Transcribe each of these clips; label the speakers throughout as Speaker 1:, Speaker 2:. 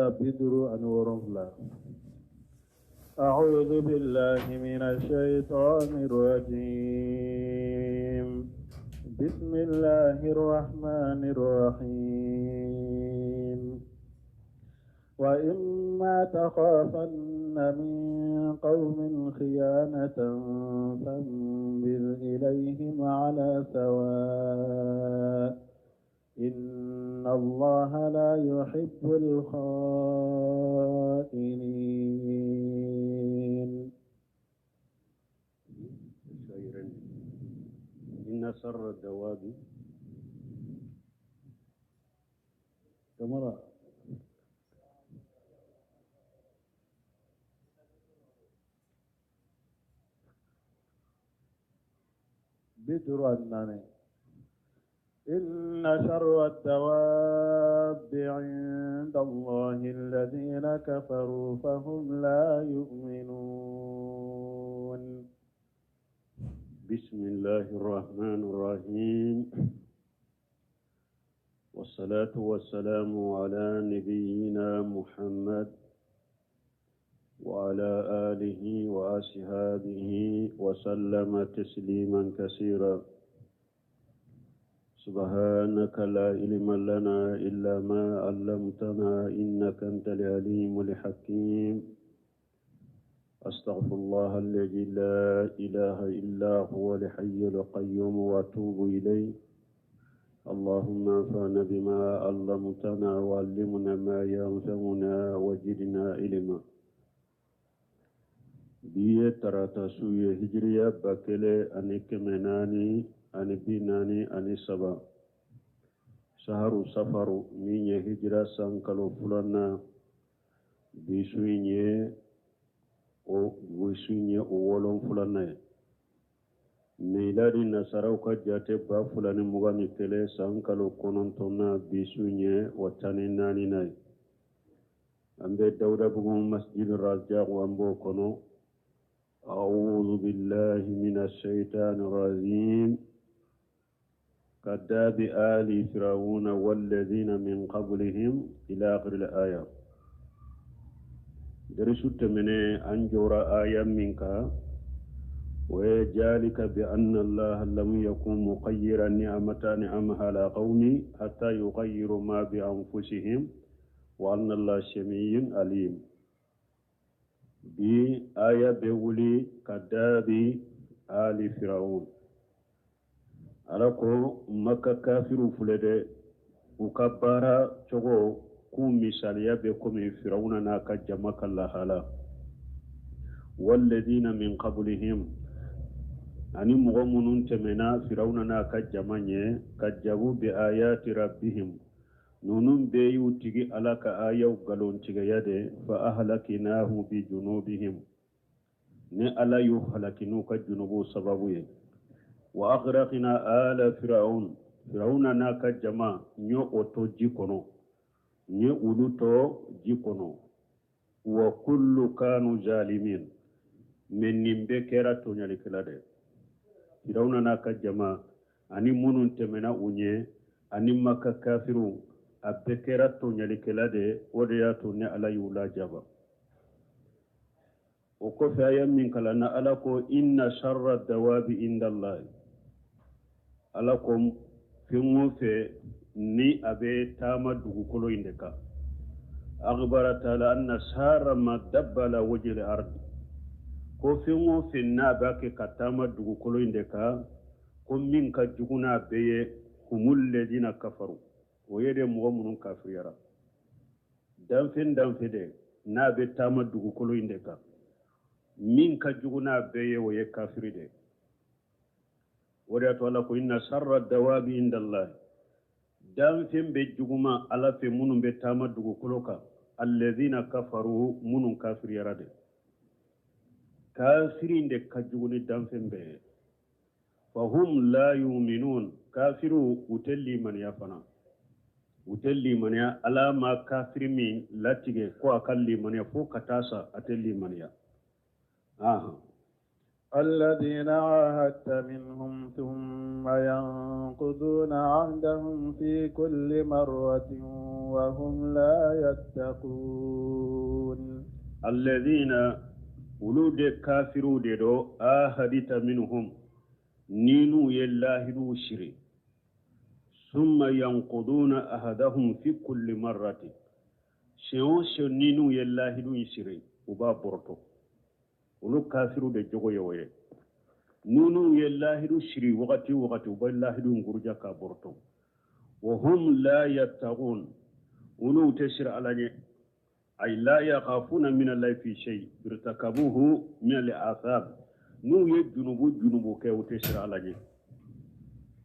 Speaker 1: Aya 57. أعوذ بالله من الشيطان الرجيم بسم الله الرحمن الرحيم وإما تخافن من قوم خيانة فانبذ إليهم على سواء إن الله لا يحب الخائنين.
Speaker 2: إن شر الدواب
Speaker 1: كمرة 54. إن شر الدواب عند الله الذين كفروا فهم لا يؤمنون.
Speaker 2: بسم الله الرحمن الرحيم، والصلاة والسلام على نبينا محمد وعلى آله وأصحابه وسلم تسليما كثيرا. سبحانك لا علم لنا إلا ما علمتنا إنك أنت العليم الحكيم. أستغفر الله الذي لا إله إلا هو الحي القيوم وأتوب إليه. اللهم انفعنا بما علمتنا وعلمنا ما ينفعنا وزدنا علما. Bi ye tarata su ye, hijiriya 1443, saharu safaru, min ye hijira san kalo filanan. Bi su in ye o bi su in ye o wolonfilanan ye. Miladi nasaraw ka jate 2021 san kalo kɔnɔntɔnnan, bi su in ye o 14nan ye. An bɛ Dawudabugu Masjid Razak, an b'o kɔnɔ. أعوذ بالله من الشيطان الرجيم. كداب آل فرعون والذين من قبلهم إلى آخر الآية. Darisu tɛmɛnen, an jɔra aya min kan, o ye ذلك بأن الله لم يكن مغيرا نعمة أنعمها على قوم حتى يغيروا ما بأنفسهم وأن الله سميع عليم. Bi aya bɛ wuli كدأب آل فرعون. Ala ko Maka kafiru filɛ dɛ, u ka baara cogo k'u misaliya bɛ komi Firawuna n'a ka jama ka lahala. والذين من قبلهم, ani mɔgɔ minnu tɛmɛna Firawuna n'a ka jama ɲɛ. كذبوا بآيات ربهم, ninnu bɛɛ y'u tigi Ala ka ayaw nkalontigɛya de. فأهلكناهم بذنوبهم, ni Ala y'u halaki n'u ka junubuw sababu ye. وأغرقنا آل فرعون, Firawuna n'a ka jama, n ye o to ji kɔnɔ, n ye olu to ji kɔnɔ. وكل كانوا ظالمين, mais nin bɛɛ kɛra tɔɲalikɛla de. Firawuna n'a ka jama ani minnu tɛmɛna u ɲɛ ani Maka kafiru, a bɛɛ kɛra tɔɲalikɛla de. O de y'a to ne Ala y'u lajaba. O kɔfɛ, a ye min kalan na, Ala ko إن شر الدواب عند الله. Ala ko fɛn o fɛn ni a bɛ taama dugukolo in de kan. أخبر تعالى أن شر ما دب على وجه الأرض, ko fɛn o fɛn n'a b'a kɛ ka taama dugukolo in de kan, ko min ka jugu n'a bɛɛ ye, هم الذين كفروا, o ye de mɔgɔ minnu kafiriyara. Danfɛn danfɛn de n'a bɛ taama dugukolo in de kan, min ka jugu n'a bɛɛ ye, o ye kafiri de. O de y'a to Ala ko إن شر الدواب عند الله, danfɛn bɛ juguma Ala fɛ minnu bɛ taama dugukolo kan, الذين كفروا, minnu kafiriyara de. Kafiri de ka jugu ni danfɛn bɛɛ ye. فهم لا يؤمنون, kafiru u tɛ limaniya fana, u tɛ limaniya. Ala ma kafiri min latigɛ ko a ka limaniya fo ka taa sa, a tɛ limaniya. Ahan.
Speaker 1: الذين عاهدت منهم ثم ينقضون عهدهم في كل مرة وهم لا يتقون.
Speaker 2: الذين olu de kafiru de do ahadita minhum n'i n'u ye lahidu siri summa yanquduna ahadahum fi kulli marrati siɲɛ o siɲɛ n'i n'u ye lahidu in siri u b'a bɔrɔtɔ. Olu kafiru de jogo ye o ye. N'u n'u ye lahidu siri wagati o wagati, u bɛ lahidu in guruja k'a bɔrɔtɔ. Wa hum la yattaqun, olu tɛ siran Ala ɲɛ. Ay la yakhafuna min Allahi fi shay irtakabuhu min al-athab. N'u ye junubu junubu kɛ, u tɛ siran Ala ɲɛ.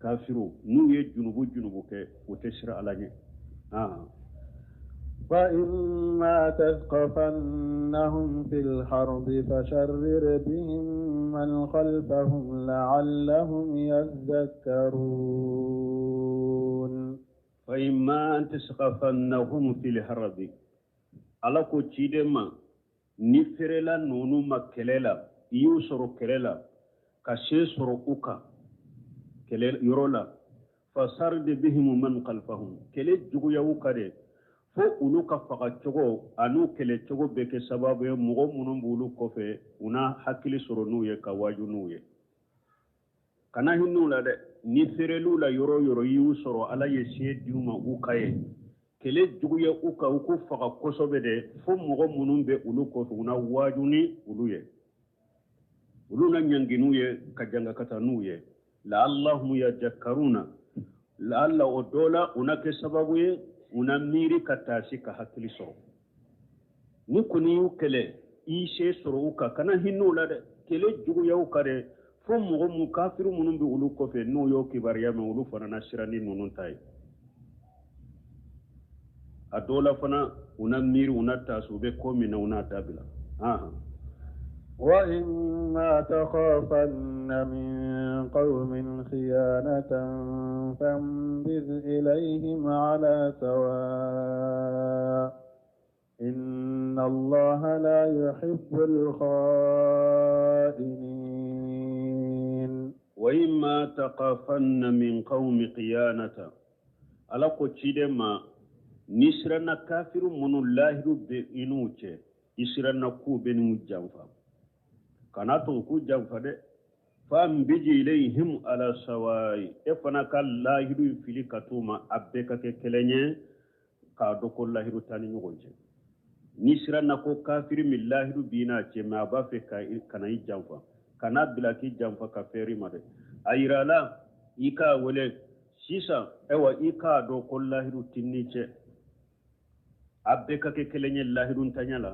Speaker 2: Kafiru, n'u ye junubu junubu kɛ, u tɛ siran Ala ɲɛ.
Speaker 1: فإما تثقفنهم في الحرب فشرر بهم من خلفهم لعلهم يذكرون.
Speaker 2: فإما تثقفنهم في الحرب, Ala ko ciden ma, ni feerela ninnu ma kɛlɛ la, i y'u sɔrɔ kɛlɛ la ka se sɔrɔ u kan kɛlɛ yɔrɔ la, fasharrid bihim man khalfahum, kɛlɛ juguya u kan dɛ, fo olu ka faga cogo an'u kɛlɛ cogo bɛ kɛ sababu ye, mɔgɔ minnu b'olu kɔfɛ, u na hakili sɔrɔ n'u ye ka waaju n'u ye. Kana hin'u la dɛ. Ni feerel'u la yɔrɔ o yɔrɔ i y'u sɔrɔ, Ala ye se di u ma u ka ye kɛlɛ juguya u kan, u k'u faga kosɛbɛ dɛ, fo mɔgɔ minnu bɛ olu kɔfɛ, u na waaju ni olu ye, olu na ɲangi n'u ye ka janga ka taa n'u ye. La'allahum yadhakkaruna, la'alla o dɔ la u na kɛ sababu ye, u na miiri ka taasi ka hakili sɔrɔ. Ni kɔni y'u kɛlɛ, i se sɔrɔ u kan, kana hin'u la dɛ, kɛlɛ juguya u kan dɛ, fo mɔgɔ mun kafiru minnu bɛ olu kɔfɛ, n'u y'o kibaruya mɛn, olu fana na siran ni ninnu ta ye. A dɔw la fana, u na miiri, u na taasi, u bɛ ko min na, u n'a dabila.
Speaker 1: وإما تخافن من قوم خيانة فانبذ إليهم على سواء إن الله لا يحب الخائنين.
Speaker 2: وإما تخافن من قوم خيانة, Ala ko ciden ma, n'i siranna kafiru minnu lahidu bɛ i n'u cɛ, i siranna k'u bɛ n'u janfa, kana to k'u janfa dɛ. Fanbij ilayhim ala sawayi, e fana ka lahidu fili ka t'u ma, a bɛɛ ka kɛ kelen ye, k'a dɔn ko lahidu t'an ni ɲɔgɔn cɛ. N'i siranna ko kafiri min lahidu b'i n'a cɛ, mɛ a b'a fɛ ka na i janfa, kana bila k'i janfa ka fɛr'i ma dɛ. A yira la, i k'a wele sisan, ayiwa, i k'a dɔn ko lahidu t'i n'i cɛ. A bɛɛ ka kɛ kelen ye lahidu ntanya la.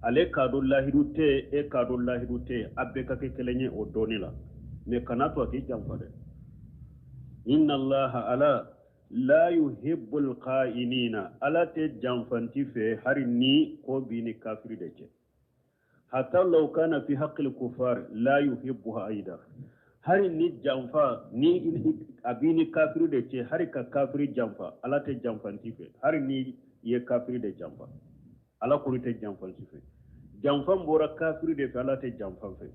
Speaker 2: Ale k'a dɔn lahidu tɛ, e k'a dɔn lahidu tɛ, a bɛɛ ka kɛ kelen ye o dɔnni la, mɛ kana to a k'i janfa dɛ. Inna Allaha, Ala, la yuhibbul kha'inina, Ala tɛ janfanti fɛ, hari ni ko b'i ni kafiri de cɛ. Hatta law kana fi haqqil kufar la yuhibbuha aida, hari ni janfa ni a b'i ni kafiri de cɛ, hari ka kafiri janfa, Ala tɛ janfanti fɛ. Hari ni i ye kafiri de janfa, Ala kɔni tɛ janfanti fɛ. Janfan bɔra kafiri de fɛ, Ala tɛ janfan fɛ.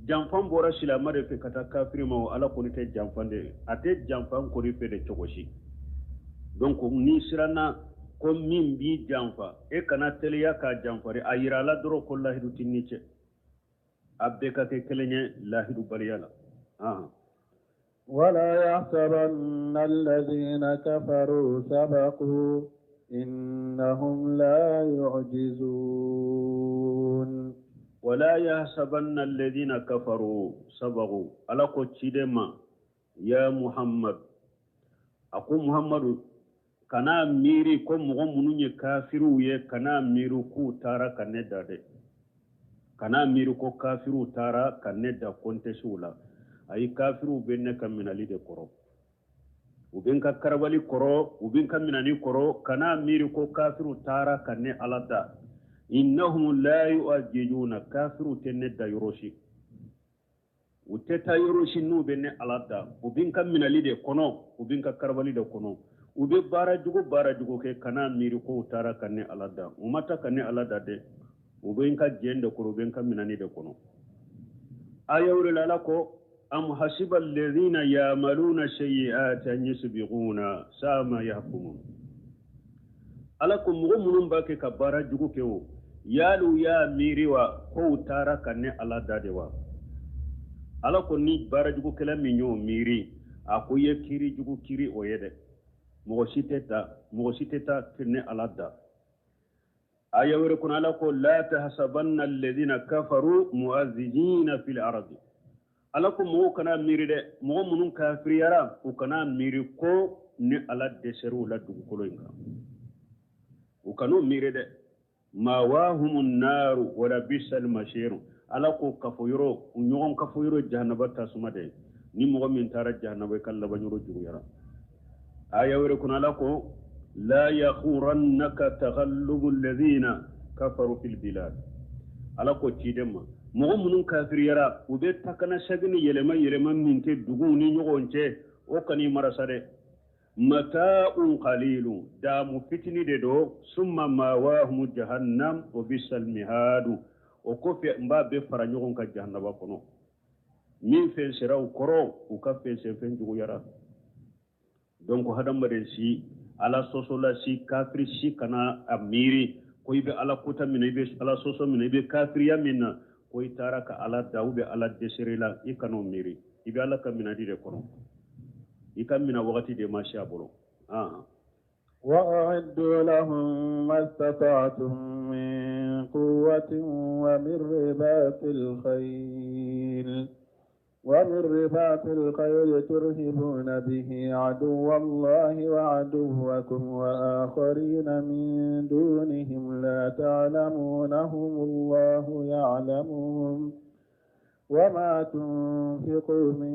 Speaker 2: Janfan bɔra silama de fɛ ka taa kafiri ma, Ala kɔni tɛ janfan de, a tɛ janfan kɔni fɛ de cogo si. Donc n'i siranna ko min b'i janfa, e kana teliya k'a janfari. A yira a la dɔrɔn ko lahidu t'i ni cɛ, a bɛɛ ka kɛ kelen ye lahidu baliya la.
Speaker 1: ولا يحسبن الذين كفروا سبقوا إنهم لا يعجزون.
Speaker 2: ولا يحسبن الذين كفروا سبقوا, Ala ko ciden ma, ya Muhammad, a ko Muhammadu, kana miiri ko mɔgɔ minnu ye kafiriw ye, kana miiri k'u taara ka ne da dɛ. Kana miiri ko kafiriw taara ka ne da, ko n tɛ se u la. Ayi, kafiriw bɛ ne ka minali de kɔrɔ, u bɛ n ka karabali kɔrɔ, u bɛ n ka minani kɔrɔ. Kana miiri ko kafiriw taara ka ne Ala da. Innahum la yu'ajijuna, kafiriw tɛ ne da yɔrɔ si, u tɛ taa yɔrɔ si n'u bɛ ne Ala da. U bɛ n ka minali de kɔnɔ, u bɛ n ka karabali de kɔnɔ. U bɛ baara jugu baara jugu kɛ, kana miiri ko u taara ka ne Ala da. U ma taa ka ne Ala da dɛ, u bɛ n ka jɛn de kɔrɔ, u bɛ n ka minani de kɔnɔ. Aya wɛrɛ la, Ala ko am hasiba alladhina ya'maluna sayyi'ati an yasbiquna sa'a ma yahkumun. Ala ko mɔgɔ minnu b'a kɛ ka baara jugu kɛ, o yali u y'a miiri wa ko u taara ka ne Ala dan de wa? Ala ko ni baara jugukɛla min y'o miiri, a ko i ye kiiri jugu kiiri o ye dɛ. Mɔgɔ si tɛ taa, mɔgɔ si tɛ taa ne Ala dan. Aya wɛrɛ kɔnɔ, Ala ko la tahsabanna alladhina kafaru mu'azzizina fil ardi. Ala ko mɔgɔw kana miiri dɛ, mɔgɔ minnu kafiriyara, u kana miiri ko ni Ala dɛsɛr'u la dugukolo in kan. U kan'u miiri dɛ. Mawahumun naru wala bisal masiru. Ala ko kafo yɔrɔ, u ɲɔgɔn kafo yɔrɔ, jahanaba tasuma de. Ni mɔgɔ min taara jahanaba, i ka laban yɔrɔ juguyara. Aya wɛrɛ kɔnɔ, Ala ko la yaghurannaka taghallubu alladhina kafaru fil bilad. Ala ko ciden ma, mɔgɔ minnu kafiriyara, u bɛ takana segin ni yɛlɛma yɛlɛma min kɛ duguw ni ɲɔgɔn cɛ, o kan'i marasa dɛ. Mata'un qalilun, damu fitini de do. Summa mawahum jahannam wa bisal mihadu. O kɔfɛ, n b'a bɛɛ fara ɲɔgɔn kan jahannaba kɔnɔ. Min fɛn sera u kɔrɔ, u ka fɛn sen fɛn juguyara. Donc hadamaden si, Ala sɔsɔla si, kafiri si kana a miiri ko i bɛ Ala kota min na, i bɛ Ala sɔsɔ min na, i bɛ kafiriya min na, ko i taara ka Ala da ou bien Ala dɛsɛr'i la. I kan'o miiri. I bɛ Ala ka minadi de kɔnɔ, i ka mina wagati de ma si a bolo.
Speaker 1: وأعدوا لهم ما استطعتم من قوة ومن رباط الخيل ترهبون به عدو الله وعدوكم، وآخرين من دونهم لا تعلمونهم، الله يعلمهم. وما تنفقوا من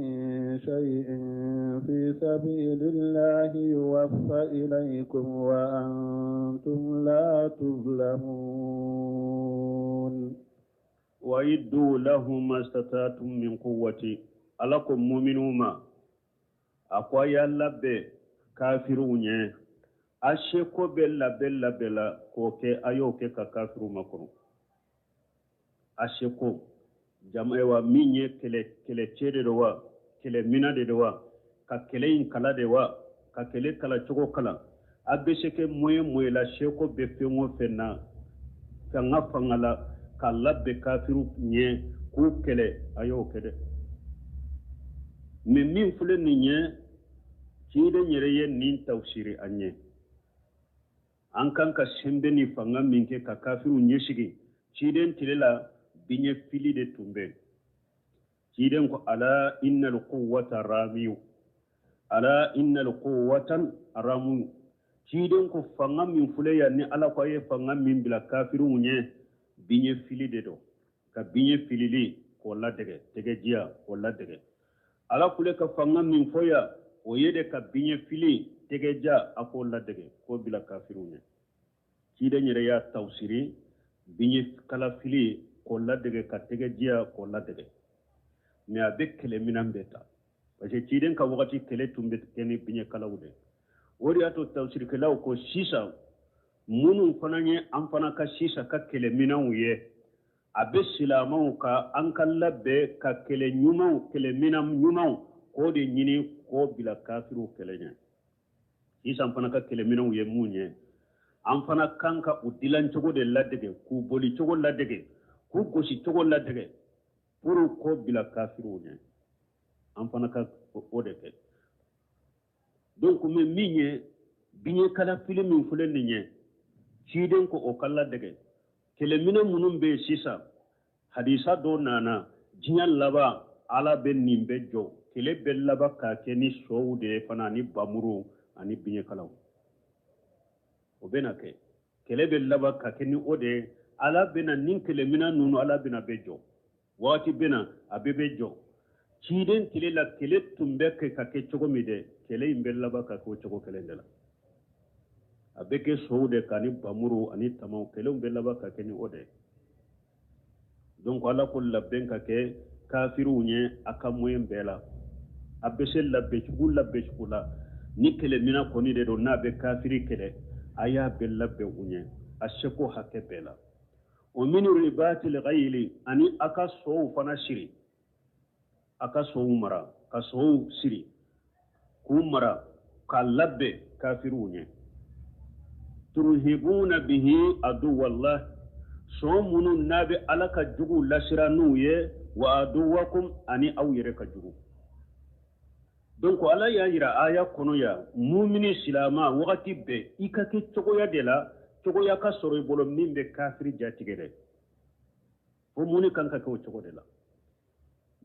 Speaker 1: شيء في سبيل الله يوف إليكم وأنتم لا تظلمون.
Speaker 2: وأعدوا لهم ما استطعتم من قوة. Ala ko muminu ma, a ko a y'a labɛn kafiriw ɲɛ. A seko bɛ labɛn labɛn la k'o kɛ, a y'o kɛ ka kafiriw makɔnɔ. A seko jama wa min ye kɛlɛ kɛlɛcɛ de don wa, kɛlɛmina de don wa, ka kɛlɛ in kala de wa, ka kɛlɛ kala cogo kalan, a bɛ se kɛ moyen moyen la, seko bɛ fɛn o fɛn na, fanga fanga la, ka labɛn kafiriw ɲɛ k'u kɛlɛ, a y'o kɛ dɛ. Mais min filɛ nin ye, ciden yɛrɛ ye nin tafsiri an ye. An kan ka sɛnbɛ ni fanga min kɛ ka kafiriw ɲɛsigi, ciden tile la, biɲɛ fili de tun bɛ. Ciden ko ala innal quwwata ramiyu, ala innal quwwata ramiyu. Ciden ko fanga min filɛ yan, ni Ala ko a ye fanga min bila kafiriw ɲɛ, biɲɛ fili de don, ka biɲɛ filili k'o ladɛgɛ, tɛgɛjiya k'o ladɛgɛ. Ala kule ka fanga min fɔ yan, o ye de ka biɲɛ fili, tɛgɛja, a k'o ladɛgɛ k'o bila kafiriw ɲɛ. Ciden yɛrɛ y'a tafsiri biɲɛ kalafili k'o ladɛgɛ, ka tɛgɛjiya k'o ladɛgɛ. Mais a bɛ kɛlɛ minan bɛɛ ta, parce que ciden ka wagati, kɛlɛ tun bɛ kɛ ni biɲɛ kalaw de. O de y'a to tafsirikɛlaw ko sisan minnu fana ye an fana ka sisan ka kɛlɛminɛnw ye, a bɛ silamɛw ka an ka labɛn ka kɛlɛ ɲumanw, kɛlɛminan ɲumanw, k'o de ɲini k'o bila kafiriw kɛlɛ ɲɛ. Sisan fana ka kɛlɛminɛnw ye mun ye, an fana kan ka u dilan cogo de ladege, k'u boli cogo ladege, k'u gosi cogo ladege pour k'o bila kafiriw ɲɛ. An fana ka o de kɛ. Donc mais min ye biɲɛ kalafili min filɛ nin ye, ciden ko o ka ladege. Kɛlɛminɛ minnu bɛ yen sisan, hadisa dɔ nana, diɲɛ laban, Ala bɛ nin bɛ jɔ, kɛlɛ bɛ laban k'a kɛ ni sɔw de ye fana, ani bamuru ani biɲɛkalaw. O bɛna kɛ, kɛlɛ bɛ laban ka kɛ ni o de ye. Ala bɛna nin kɛlɛminɛ ninnu, Ala bɛna bɛ jɔ, waati bɛna a bɛɛ bɛ jɔ. Ciden tile la, kɛlɛ tun bɛ kɛ ka kɛ cogo min dɛ, kɛlɛ in bɛ laban ka kɛ o cogo kelen de la. A bɛ kɛ sow de kan ni bamuru ani tamaw. Kɛlɛw bɛ laban ka kɛ ni o de ye. Donc Ala ko labɛn ka kɛ kafiriw ɲɛ a ka moyen bɛɛ la. A bɛ se labɛncogo labɛncogo la, ni kɛlɛmina kɔni de don, n'a bɛ kafiri kɛlɛ, a y'a bɛɛ labɛn u ɲɛ a seko hakɛ bɛɛ la. Wa min ribatil khayli, ani a ka sow fana siri. A ka sow mara, ka sow siri k'u mara, k'a labɛn kafiriw ɲɛ. Turuhibuna bihi aduwallah, so minnu n'a bɛ Ala ka juguw lasiran n'u ye, wa aduwakum, ani aw yɛrɛ ka jugu. Donc Ala y'a yira aya kɔnɔ yan, mumini silama, wagati bɛɛ i ka kɛ cogoya de la, cogoya ka sɔrɔ i bolo min bɛ kafiri jatigɛ dɛ. Fo mumini kan ka kɛ o cogo de la.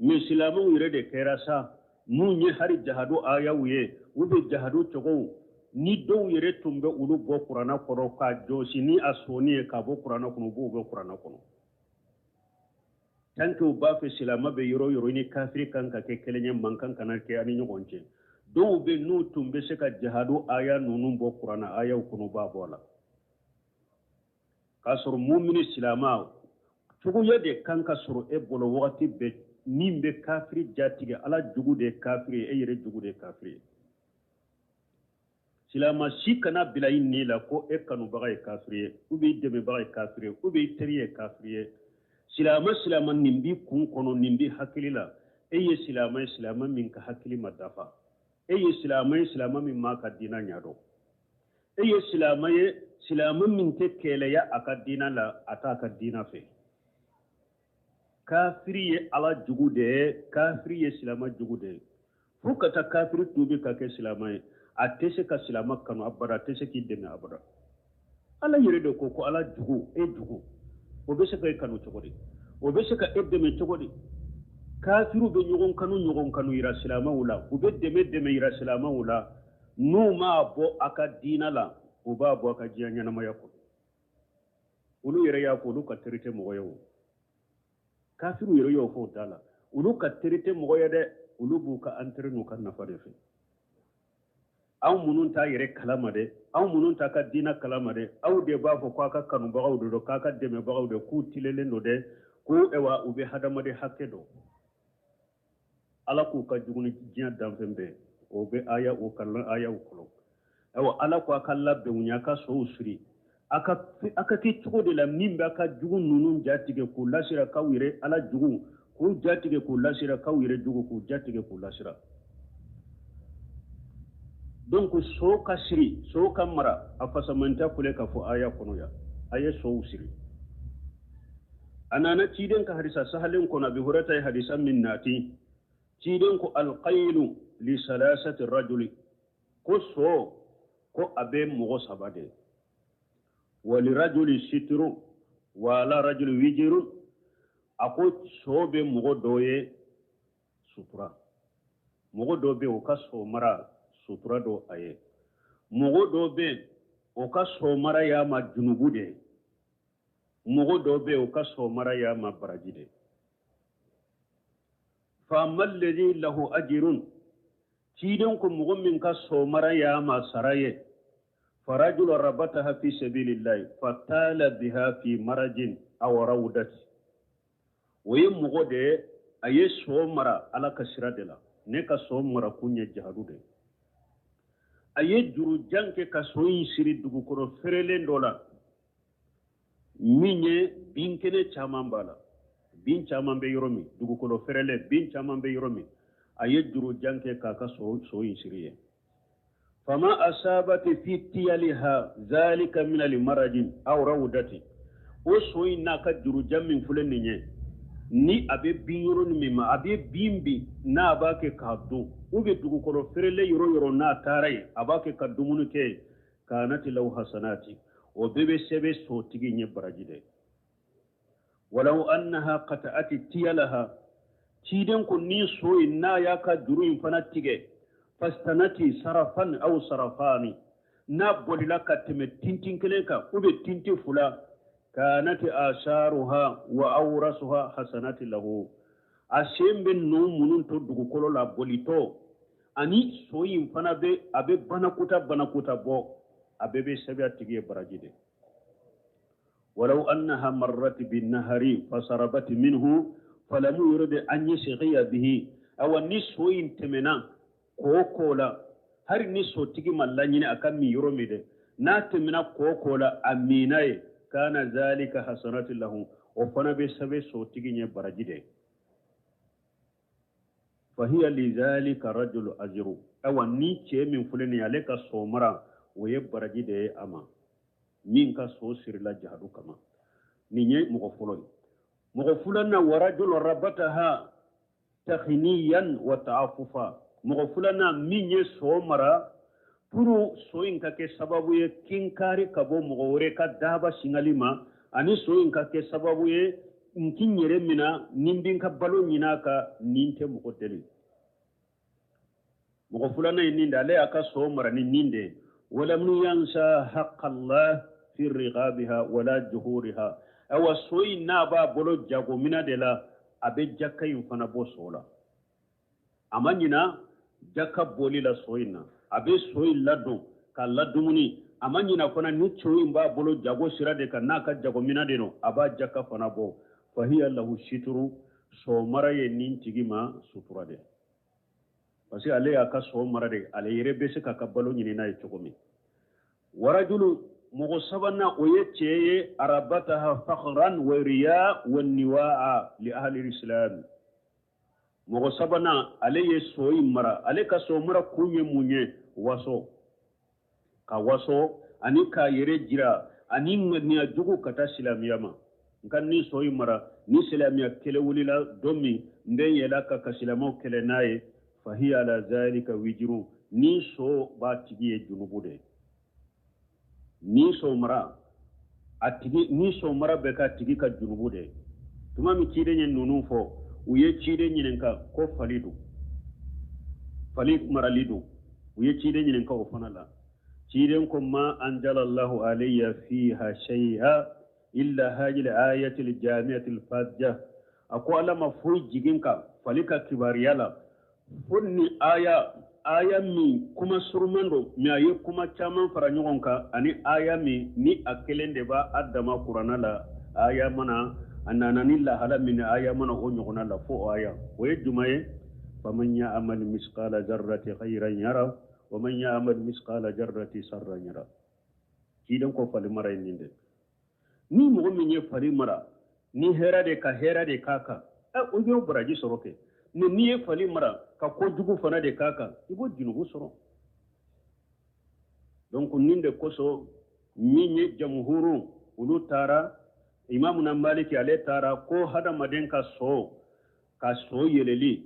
Speaker 2: Mais silamɛw yɛrɛ de kɛra sa mun ye hari jahadu ayaw ye, u bɛ jahadu cogow ni dɔw yɛrɛ tun bɛ olu bɔ kuranna kɔnɔ k'a jɔsi ni a sɔnni ye k'a bɔ kuranna kɔnɔ, u b'o bɔ kuranna kɔnɔ. Tant que u b'a fɛ silamɛ bɛ yɔrɔ yɔrɔ ni kafiri kan ka kɛ kelen ye, mankan kana kɛ ani ɲɔgɔn cɛ. Dɔw bɛ n'u tun bɛ se ka jahadu aya ninnu bɔ kuranna ayaw kɔnɔ, u b'a bɔ a la. K'a sɔrɔ mumini silama, cogoya de kan ka sɔrɔ e bolo wagati bɛɛ min bɛ kafiri jatigɛ. Ala jugu de ye kafiri ye, e yɛrɛ jugu de ye kafiri ye. Silama si kana bila i ni la ko e kanubaga ye kafiri ye, ou bien i dɛmɛbaga ye kafiri ye, ou bien i teri ye kafiri ye. Silama, silama, nin b'i kun kɔnɔ, nin b'i hakili la. E ye silama ye, silama min ka hakili ma dafa. E ye silama ye, silama min m'a ka diina ɲɛdɔn. E ye silama ye, silama min tɛ kɛlɛya a ka diina la, a t'a ka diina fɛ. Kafiri ye Ala jugu de ye, kafiri ye silama jugu de ye. Fo ka taa kafiri tuubi ka kɛ silama ye, a tɛ se ka silama kanu abada, a tɛ se k'i dɛmɛ abada. Ala yɛrɛ de ko ko Ala jugu, e jugu, o bɛ se ka e kanu cogo di? O bɛ se ka e dɛmɛ cogo di? Kafiriw bɛ ɲɔgɔn kanu, ɲɔgɔn kanu yira silamaw la, u bɛ dɛmɛ dɛmɛ yira silamaw la. N'u m'a bɔ a ka diina la, u b'a bɔ a ka diɲɛ ɲɛnamaya kɔnɔ. Olu yɛrɛ y'a fɔ, olu ka teri tɛ mɔgɔ ye. O kafiriw yɛrɛ y'o fɔ o da la, olu ka teri tɛ mɔgɔ ye dɛ, olu b'u ka intérêt n'u ka nafa de fɛ. Aw minnu t'a yɛrɛ kalama dɛ, aw minnu t'a ka diina kalama dɛ, aw de b'a fɔ k'a ka kanubagaw de don, k'a ka dɛmɛbagaw de, k'u tilelen don dɛ, ko ewa u bɛ hadamaden hakɛ dɔn. Ala k'u ka jugu ni diɲɛ danfɛn bɛɛ, o bɛ aya o kalan ayaw kɔnɔ. Ayiwa, Ala ko a ka labɛnw ye, a ka sow siri, a ka kɛ cogo de la min b'a ka jugu ninnu jatigɛ k'u lasira k'aw yɛrɛ Ala jugu, k'u jatigɛ k'u lasira k'aw yɛrɛ jugu, k'u jatigɛ k'u lasira. Donc so ka siri, so ka mara, a fasamanta kule ka fɔ aya kɔnɔ yan, a ye sow siri. A nana ciden ka hadisa sahalen kɔnɔ, Abi Hurata ye hadisa min nati, ciden ko alqailu li salasati rajuli, ko so ko a bɛ mɔgɔ saba de, wali rajuli sitiru wa ala rajuli wijiru. A ko so bɛ mɔgɔ dɔ ye sutura, mɔgɔ dɔ bɛ o ka so mara sutura dɔ a ye, mɔgɔ dɔ bɛ o ka so mara y'a ma junubu de ye, mɔgɔ dɔ bɛ o ka so mara y'a ma baraji de. Faama alladhi lahu ajirun, ciden ko mɔgɔ min ka so mara y'a ma sara ye, farajulu rabataha fi sabilillahi fatala biha fi marajin aw rawdati. O ye mɔgɔ de ye, a ye so mara Ala ka sira de la. Ne ka so mara kun ye jahadu de ye. A ye juru jan kɛ ka so in siri dugukolo feerelen dɔ la min ye binkɛnɛ caman b'a la, bin caman bɛ yɔrɔ min, dugukolo feerelen bin caman bɛ yɔrɔ min, a ye juru jan kɛ k'a ka so in siri yen. Fama asabati fi tiyaliha zalika min almarajin aw rawdati, o so in n'a ka juru jan min filɛ nin ye, ni a bɛ bin yɔrɔ min ma, a bɛ bin bin n'a b'a kɛ k'a dun, ou bien dugukolo feerelen yɔrɔ yɔrɔ n'a taara yen, a b'a kɛ ka dumuni kɛ yen, kanati lahu hasanati, o bɛɛ bɛ sɛbɛn sotigi ɲɛ baraji dɛ. Walaw annaha qata'ati tiyalaha, ciden ko ni so in n'a y'a ka juru in fana tigɛ, fastanati sarafan aw sarafani, n'a bolila ka tɛmɛ tintin kelen kan ou bien tintin fila, kanati asaruha wa awrasuha hasanati lahu, a sen bɛ nɔ minnu to dugukolo la bolitɔ, ani so in fana bɛ a bɛ banakota banakota bɔ, a bɛɛ bɛ sɛbɛn a tigi ye baraji de. Walaw annaha marrat bin nahari fasarabat minhu falam yurid an yasghiya bihi, awa ni so in tɛmɛna kɔ kɔ la, hari ni sotigi ma laɲini a ka min yɔrɔ min dɛ, n'a tɛmɛna kɔ kɔ la a minna ye, kana zalika hasanati lahu, o fana bɛ sɛbɛn sotigi ɲɛ baraji de. Fahiya lizalika rajulu ajiru. Ayiwa, ni cɛ min filɛ nin ye, ale ka so mara, o ye baraji de ye a ma, min ka so sirila jihadu kama. Nin ye mɔgɔ fɔlɔ ye. Mɔgɔ filanan, warajulu rabataha takhiniyan wa ta'afufa. Mɔgɔ filanan min ye so mara pour so in ka kɛ sababu ye kinkari ka bɔ mɔgɔ wɛrɛ ka daba singali ma, ani so in ka kɛ sababu ye n ti n yɛrɛ mina ni n bɛ n ka balo ɲini a kan ni n tɛ mɔgɔ deli. Mɔgɔ filanan ye nin de, ale y'a ka so mara ni nin de ye. Walam yansa haqqallah fi riqabiha wala juhuriha. Ayiwa, so in n'a b'a bolo jagomina de la, a bɛ jaka in fana bɔ so la. A ma ɲina jaka bɔli la so in na, a bɛ so in ladon k'a ladumuni. A ma ɲina fana ni so in b'a bolo jago sira de kan, n'a ka jagomina de don, a b'a jaka fana bɔ. Fahiya lahu situru. So mara ye nin tigi ma sutura de, parce que ale y'a ka so mara de, ale yɛrɛ bɛ se k'a ka balo ɲini n'a ye cogo min. Warajulu, mɔgɔ sabanan, o ye cɛ ye, arabataha fakhran wa riya wa niwaa li ahli islam. Mɔgɔ sabanan, ale ye so in mara, ale ka so mara kun ye mun ye? Waso, ka waso ani k'a yɛrɛ jira ani ŋaniya jugu ka taa silamɛya ma. Nka ni so in mara, ni silamɛya kɛlɛ wulila don min, n bɛ yɛlɛ a kan ka silamɛw kɛlɛ n'a ye. Fahiya ala zalika wijiru. Ni so b'a tigi ye junubu de ye. Ni so mara a tigi, ni so mara bɛ k'a tigi ka junubu de ye. Tuma min ciden ye ninnu fɔ, u ye ciden ɲininka ko fali don, fali marali don. U ye ciden ɲininka o fana la. Ciden ko ma anjalallahu alayya fiha shay'a illa hadhihi al-ayati al-jami'ati al-fajja. A ko Ala ma foyi jigin ka fali ka kibaruya la fo ni aya min kuma suruman don, mais a ye kuma caman fara ɲɔgɔn kan, ani aya min ni a kelen de b'a a dama kuranna la. Aya mana a nana ni lahala min, aya mana o ɲɔgɔnna la fo o aya. O ye juma ye? Faman ya'mal misqala zarrati khayran yara wa man ya'mal misqala zarrati sarran yara. Ciden ko fali mara ye nin de. Ni mɔgɔ min ye fali mara ni hɛrɛ de ka hɛrɛ de k'a kan, o y'o baraji sɔrɔ kɛ. Mais n'i ye fali mara ka kojugu fana de k'a kan, i b'o junubu sɔrɔ. Donc nin de kosɔn, min ye jamuhuru, olu taara, Imamuna Maliki ale taara ko hadamaden ka so yɛlɛli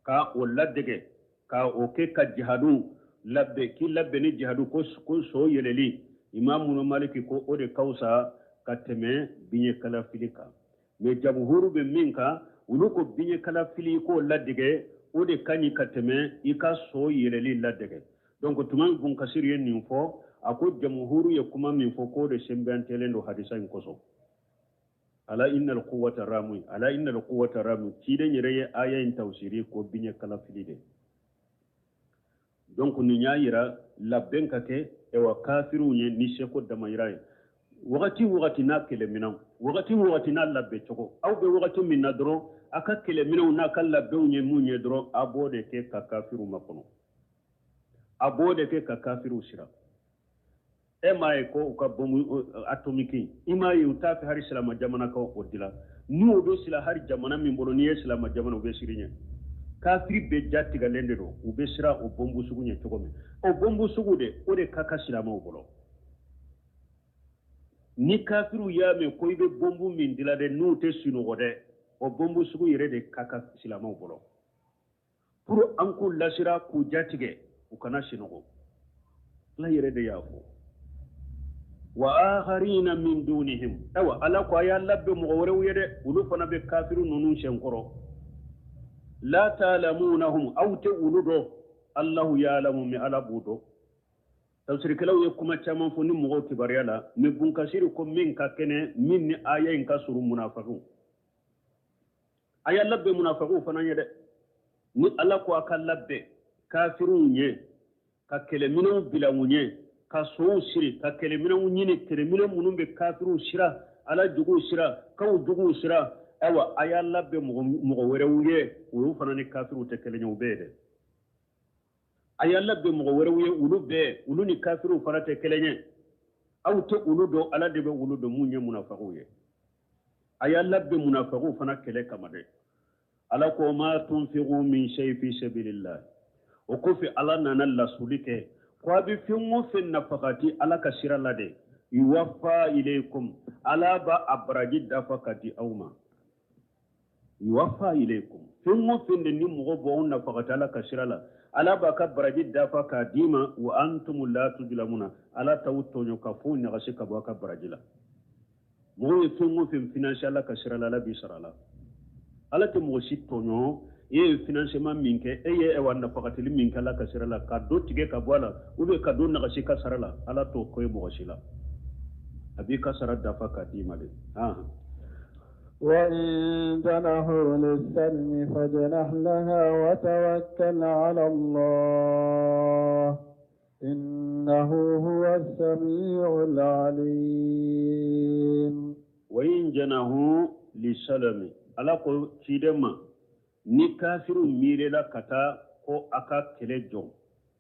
Speaker 2: ka o ladege ka o kɛ ka jihadu labɛn, k'i labɛn ni jihadu ko so yɛlɛli, Imamuna Maliki ko o de ka fisa ka tɛmɛ biɲɛ kalafili kan. Mais jamuhuru bɛ min kan, olu ko biɲɛ kalafili k'o ladege, o de ka ɲi ka tɛmɛ i ka so yɛlɛli ladege. Donc tuma min Bunkasiri ye nin fɔ, a ko jamuhuru ye kuma min fɔ, k'o de sɛnbɛntɛlen don hadisa in kosɔn. Ala innal quwwata ramu, ala innal quwwata ramu. Ciden yɛrɛ ye aya in tafsiri ko biɲɛ kalafili de. Donc nin y'a yira labɛn ka kɛ ewa kafiriw ye ni seko damayira ye. Wagati wagati n'a kɛlɛminɛw, wagati wagati n'a labɛn cogo, aw bɛ wagati min na dɔrɔn, a ka kɛlɛminɛw n'a ka labɛnw ye mun ye dɔrɔn, a b'o de kɛ ka kafiriw makɔnɔ, a b'o de kɛ ka kafiriw sira. E m'a ye ko u ka bombe atomique, i m'a ye u t'a fɛ hali silama jamana ka o dila. N'u bɛ sila hali jamana min bolo, n'i ye silama jamana, u bɛ siri ɲɛ. Kafiri bɛɛ ja tigɛlen de don, u bɛ siran o bombe sugu ɲɛ cogo min. O bombe sugu de, o de ka kan silamaw bolo. Ni kafiriw y'a mɛn ko i bɛ bombe min dila dɛ, n'u tɛ sunɔgɔ dɛ, o bombe sugu yɛrɛ de ka kan silamaw bolo pour an k'u lasira, k'u jatigɛ, u kana sunɔgɔ. Ala yɛrɛ de y'a fɔ wa akharina min dunihim. Ayiwa, Ala ko a y'a labɛn mɔgɔ wɛrɛw ye dɛ, olu fana bɛ kafiru ninnu senkɔrɔ. La ta'lamunahum, aw tɛ olu dɔn. Allahu ya'lamu, mais Ala b'u dɔn. Tafsirikɛlaw ye kuma caman fɔ ni mɔgɔw kibaruya la, mais Bunkasiri ko min ka kɛnɛ, min ni aya in ka surun, munafakiw. A y'a labɛn munafakiw fana ye dɛ. Ni Ala ko a ka labɛn kafiriw ye, ka kɛlɛminɛw bila u ɲɛ, ka sow siri, ka kɛlɛminɛw ɲini, kɛlɛminɛ minnu bɛ kafiriw sira, Ala juguw sira, kaw juguw sira, ayiwa, a y'a labɛn mɔgɔ wɛrɛw ye, olu fana ni kafiriw tɛ kelen ye, u bɛɛ ye dɛ. A y'a labɛn mɔgɔ wɛrɛw ye, olu bɛɛ, olu ni kafiriw fana tɛ kelen ye. Aw tɛ olu dɔn, Ala de bɛ olu dɔn. Mun ye munafakiw ye? A y'a labɛn munafakiw fana kɛlɛ kama dɛ. Ala ko ma tunfiqu min shay fi sabilillah. O kɔfɛ Ala nana lasuli kɛ ko a bɛ fɛn o fɛn nafakati Ala ka sira la dɛ, yuwaffa ilaykum, Ala b'a a baraji dafa ka di aw ma. Yuwaffa ilaykum, fɛn o fɛn de ni mɔgɔ b'o nafakati Ala ka sira la, Ala b'a ka baraji dafa k'a d'i ma. Wa antum la tujlamuna, Ala t'aw tɔɲɔ ka foyi nagasi ka bɔ a ka baraji la. Mɔgɔ ye fɛn o fɛn finanse Ala ka sira la, Ala b'i sara la. Ala tɛ mɔgɔ si tɔɲɔ. E ye financement min kɛ, e ye ɛwa nafakatili min kɛ Ala ka sira la, ka dɔ tigɛ ka bɔ a la ou bien ka dɔ nagasi ka sara la, Ala t'o ko ye mɔgɔ si la. A b'i ka sara dafa k'a d'i ma de.
Speaker 1: وإن جنحوا للسلم فاجنح لها وتوكل على الله إنه هو السميع العليم.
Speaker 2: وإن جنحوا للسلم, Ala ko ciden ma, ni kafiru miirila ka taa ko a ka kɛlɛ jɔ,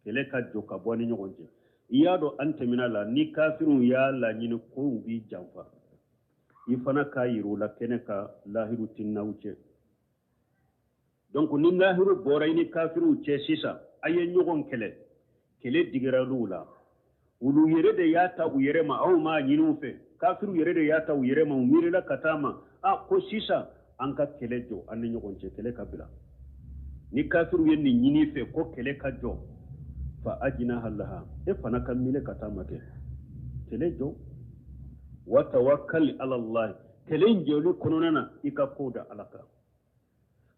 Speaker 2: kɛlɛ ka jɔ ka bɔ ni ɲɔgɔn cɛ, i y'a dɔn an tɛmɛna la, ni kafiru y'a laɲini ko u b'i janfa, i fana k'a yir'u la kɛnɛ ka lahiru tɛ n'aw cɛ. Donc ni lahiru bɔra i ni kafiruw cɛ sisan, a ye ɲɔgɔn kɛlɛ, kɛlɛ digira olu la, olu yɛrɛ de y'a ta u yɛrɛ ma, aw m'a ɲini u fɛ. Kafiru yɛrɛ de y'a ta u yɛrɛ ma, u miirila ka taa ma a ko sisan an ka kɛlɛ jɔ an ni ɲɔgɔn cɛ, kɛlɛ ka bila. Ni kafiru ye nin ɲini fɛ ko kɛlɛ ka jɔ, fa ajinaha laha, e fana ka miiri ka taa ma kɛ kɛlɛ jɔ. Wa tawakkal ala Allah, kɛlɛ in jɔli kɔnɔna na, i ka ko da Ala kan.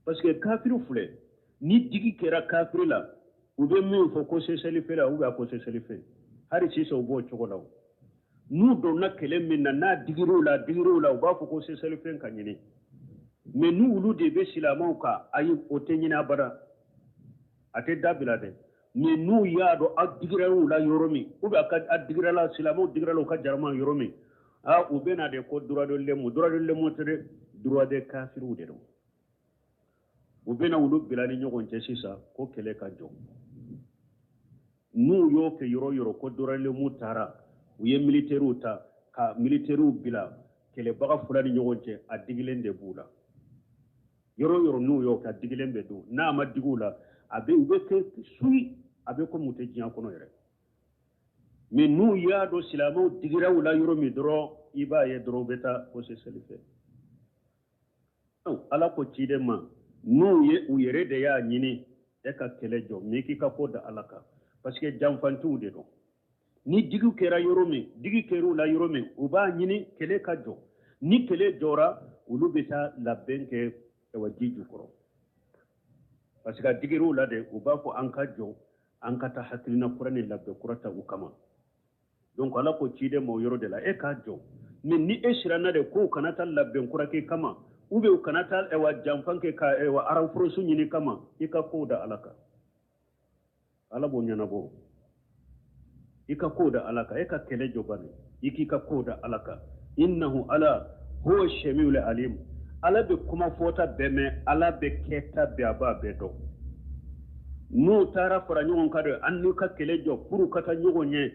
Speaker 2: Parce que kafiru filɛ, ni digi kɛra kafiri la, u bɛ min fɔ ko cessez-le-feu la, ou bien ko cessez-le-feu, hali sisan u b'o cogo la. O n'u donna kɛlɛ min na, n'a digir'u la, digir'u la, u b'a fɔ ko cessez-le-feu ka ɲini. Mais n'u olu de bɛ silamɛw kan, ayi, o tɛ ɲini abada, a tɛ dabila dɛ. Mais n'u y'a dɔn a digira u la yɔrɔ min, ou bien a digira la, silamɛw digira la u ka jarama yɔrɔ min, a u bɛ na de ko droit de l'homme. Droit de l'homme tɛ dɛ, droit de kafiriw de don. U bɛna olu bila ni ɲɔgɔn cɛ sisan ko kɛlɛ ka jɔ. N'u y'o kɛ yɔrɔ yɔrɔ ko droit de l'homme taara, u ye militaires ta ka militaires bila kɛlɛbaga fila ni ɲɔgɔn cɛ, a digilen de b'u la. Yɔrɔ yɔrɔ n'u y'o kɛ, a digilen bɛ don. N'a ma digi u la, a bɛ u bɛ kɛ suyi, a bɛ komi u tɛ diɲɛ kɔnɔ yɛrɛ. Mais n'u y'a dɔn silamɛw digira u la yɔrɔ min dɔrɔn, i b'a ye dɔrɔn u bɛ taa ko cessez-le-feu. Ala ko ciden ma, n'u ye u yɛrɛ de y'a ɲini, e ka kɛlɛ jɔ, mɛ k'i ka ko da Ala kan, parce que janfantiw de don. Ni digi kɛra yɔrɔ min, digi kɛra u la yɔrɔ min, u b'a ɲini kɛlɛ ka jɔ. Ni kɛlɛ jɔra, olu bɛ taa labɛn kɛ ɛwà ji jukɔrɔ, parce que a digir'u la de. U b'a fɔ an ka jɔ, an ka taa hakilina kura ni labɛn kura ta u kama. Donc Ala ko ciden ma o yɔrɔ de la, e k'a jɔ. Mais ni e siranna de k'u kana taa labɛn kura kɛ kama, ou bien u kana taa ɛwà janfan kɛ ka ɛwà renforts ɲini kama, i ka kow da Ala kan, Ala b'o ɲɛnabɔ. I ka kow da Ala kan, e ka kɛlɛ jɔ bani, i k'i ka kow da Ala kan. Innahu, Ala, huwa samiul alim, Ala bɛ kuma fɔta bɛɛ mɛn, Ala bɛ kɛta bɛɛ, a b'a bɛɛ dɔn. N'u taara fara ɲɔgɔn kan de, an n'u ka kɛlɛ jɔ pour ka taa ɲɔgɔn ɲɛ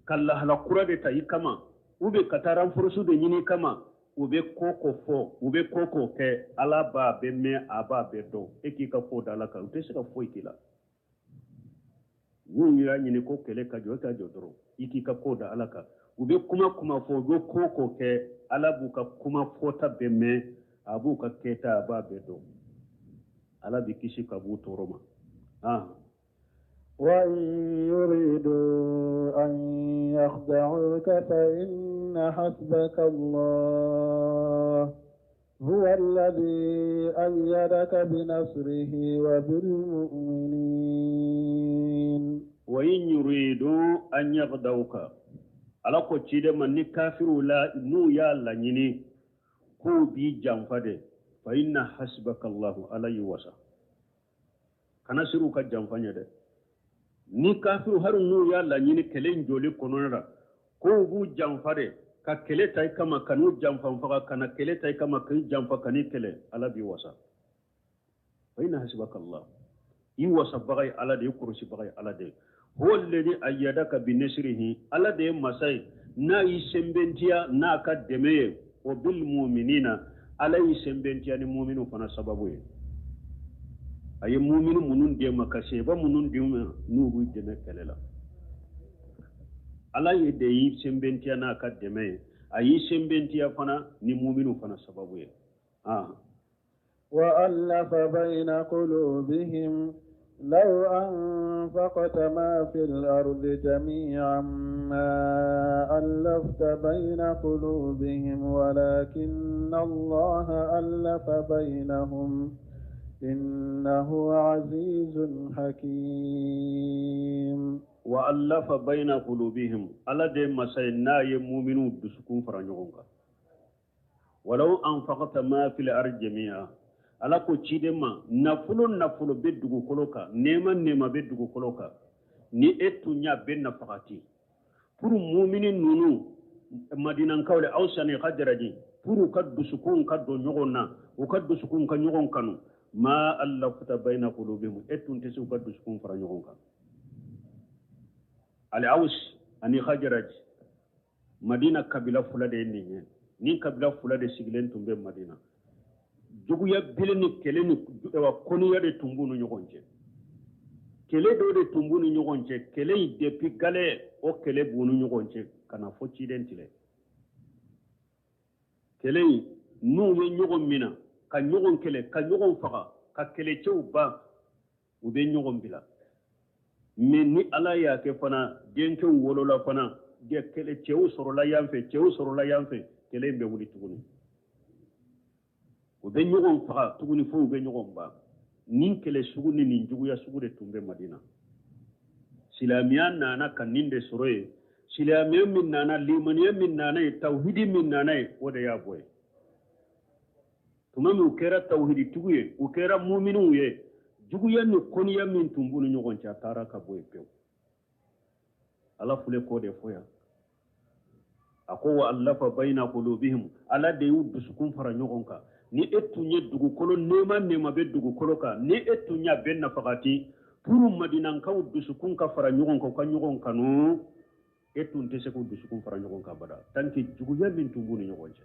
Speaker 2: ka lahala kura de ta i kama, ou bien ka taa renforts de ɲini kama, u bɛ ko ko fɔ, u bɛ ko ko kɛ, Ala b'a bɛɛ mɛn, a b'a bɛɛ dɔn. E k'i ka ko da Ala kan, u tɛ se ka foyi k'i la. N'u y'a ɲini ko kɛlɛ ka jɔ, e ka jɔ dɔrɔn, i k'i ka ko da Ala kan. U bɛ kuma kuma fɔ, u bɛ ko ko kɛ, Ala b'u ka kuma fɔta bɛɛ mɛn, a b'u ka kɛta, a b'a bɛɛ dɔn. Ala bɛ kisi ka b'u tɔɔrɔ ma.
Speaker 1: وإن يريدوا أن يخدعوك فإن حسبك الله هو الذي أيدك بنصره وبالمؤمنين.
Speaker 2: وإن يريدوا أن يخدعوك, Ala ko ciden ma, ni kafiru la n'u y'a laɲini k'u b'i janfa de, fa inna hasbaka Allahu, Ala y'i wasa. Kana siri u ka janfa ɲɛ dɛ. Ni kafiru hali n'u y'a laɲini kɛlɛ in jɔli kɔnɔna la k'u b'u janfa de ka kɛlɛ ta i kama, ka n'u janfa faga, ka na kɛlɛ ta i kama k'i janfa ka n'i kɛlɛ, Ala b'i wasa. Fa inna hasbaka Allah, i wasabaga ye Ala de ye, i kɔlɔsibaga ye Ala de ye. Huwa alladhi ayyadaka bi nasrihi, Ala de ye masa ye n'a y'i sɛnbɛntiya n'a ka dɛmɛ ye. Wa bil mu'minina, Ala y'i sɛnbɛntiya ni mu'minu fana sababu ye. A ye mumini minnu d'e ma, ka seba minnu d'e ma n'u b'i dɛmɛ kɛlɛ la, Ala ye de y'i sɛnbɛntiya n'a ka dɛmɛ ye. A y'i sɛnbɛntiya fana ni muminiw fana sababu ye.
Speaker 1: وألف بين قلوبهم لو أنفقت ما في الأرض جميعا ما ألفت بين قلوبهم ولكن الله ألف بينهم إنه عزيز حكيم.
Speaker 2: وألف بين قلوبهم، Ala de masa ye n'a ye muminiw dusukun fara ɲɔgɔn kan. ولو أنفقت ما في الأرض جميعا، Ala ko ciden ma, nafolo nafolo bɛ dugukolo kan, nɛɛma nɛɛma bɛ dugukolo kan, ni e tun y'a bɛɛ nafagati pour mumini ninnu, Madinankaw le, Awusi ni Hajaraji, pour u ka dusukun ka don ɲɔgɔn na, u ka dusukun ka ɲɔgɔn kanu, ما ألفت بين قلوبهم, e tun tɛ se u ka dusukun fara ɲɔgɔn kan. Ali Awus ani Hajaraji, Madina kabila fila de ye nin ye. Nin kabila fila de sigilen tun bɛ Madina. Juguya bele ni kɛlɛ ni kɔniya de tun b'u ni ɲɔgɔn cɛ. Kɛlɛ dɔ de tun b'u ni ɲɔgɔn cɛ. Kɛlɛ in, depuis galɛ, o kɛlɛ b'u ni ɲɔgɔn cɛ ka na fɔ ciden tile. Kɛlɛ in, n'u ye ɲɔgɔn minɛ ka ɲɔgɔn kɛlɛ, ka ɲɔgɔn faga, ka kɛlɛcɛw ban, u bɛ ɲɔgɔn bila. Mais ni Ala y'a kɛ fana, denkɛw wolola fana, kɛlɛ cɛw sɔrɔla yan fɛ, cɛw sɔrɔla yan fɛ, kɛlɛ in bɛ wuli tuguni, u bɛ ɲɔgɔn faga tuguni fo u bɛ ɲɔgɔn ban. Nin kɛlɛ sugu ni nin juguya sugu de tun bɛ Madina. Silamɛya nana ka nin de sɔrɔ yen. Silamɛya min nana, limaniya min nana ye, tawhidi min nana ye, o de y'a bɔ yen. Tuma min u kɛra tawhiditigiw ye, u kɛra muminiw ye, juguya ni kɔniya min tun b'u ni ɲɔgɔn cɛ, a taara ka bɔ yen pewu. Ala filɛ k'o de fɔ yan. A ko وألف بين قلوبهم, Ala de y'u dusukun fara ɲɔgɔn kan. Ni e tun ye dugukolo nɛɛma nɛɛma bɛ dugukolo kan, ni e tun y'a bɛɛ nafagati pour Madinankaw dusukun ka fara ɲɔgɔn kan, u ka ɲɔgɔn kanu, e tun tɛ se k'u dusukun fara ɲɔgɔn kan bada, tant que juguya min tun b'u ni ɲɔgɔn cɛ.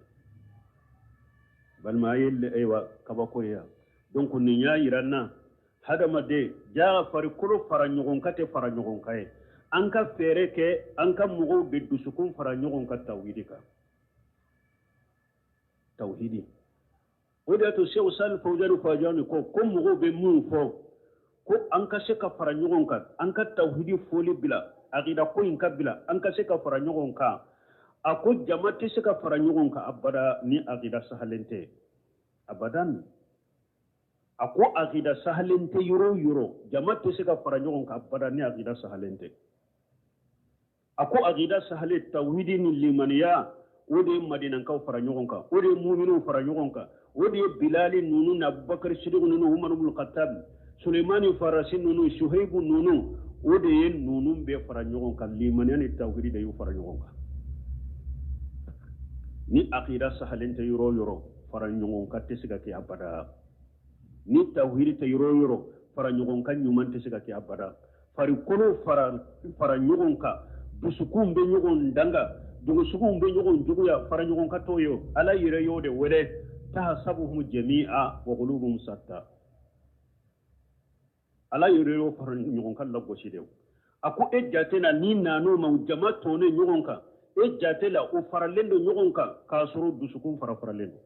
Speaker 2: Balima, a ye ayiwa kabako ye yan. Donc nin y'a yira n na, hadamaden jaa farikolo fara ɲɔgɔn kan tɛ fara ɲɔgɔn kan ye. An ka fɛɛrɛ kɛ an ka mɔgɔw de dusukun fara ɲɔgɔn kan tawhidi kan, tawhidi. O de y'a to Seku Sali Fawzani Fawzani ko mɔgɔw bɛ mun fɔ ko an ka se ka fara ɲɔgɔn kan, an ka tawhidi foli bila, akida ko in ka bila, an ka se ka fara ɲɔgɔn kan. A ko jama tɛ se ka fara ɲɔgɔn kan abada ni akida sahalen tɛ, abadan. A ko akida sahalen tɛ yɔrɔ o yɔrɔ, jama tɛ se ka fara ɲɔgɔn kan abada ni akida sahalen tɛ. A ko akida sahalen, tawhidi ni limaniya, o de ye Madinankaw fara ɲɔgɔn kan, o de ye muminiw fara ɲɔgɔn kan, o de ye Bilali ninnu ni Abubakar Sidiku ninnu, Umar ibn Khattab, Sulemani Farasi ninnu, Suhaibu ninnu, o de ye ninnu bɛɛ fara ɲɔgɔn kan. Limaniya ni tawhidi de y'u fara ɲɔgɔn kan. Ni akida sahalen tɛ yɔrɔ o yɔrɔ, fara ɲɔgɔn kan tɛ se ka kɛ abada. Ni tawhidi tɛ yɔrɔ o yɔrɔ, fara ɲɔgɔn kan ɲuman tɛ se ka kɛ abada. Farikolo fara fara ɲɔgɔn kan, dusukun bɛ ɲɔgɔn danga, dusukun bɛ ɲɔgɔn juguya, fara ɲɔgɔn kan t'o ye. Ala yɛrɛ y'o de wele تحسبهم جميعا وقلوبهم شتى. Ala yɛrɛ y'o fara ɲɔgɔn kan lagosi de. A ko e jate la, ni nan'o ma, jama tonnen ɲɔgɔn kan, e jate la o faralen don ɲɔgɔn kan, k'a sɔrɔ dusukun fara faralen don.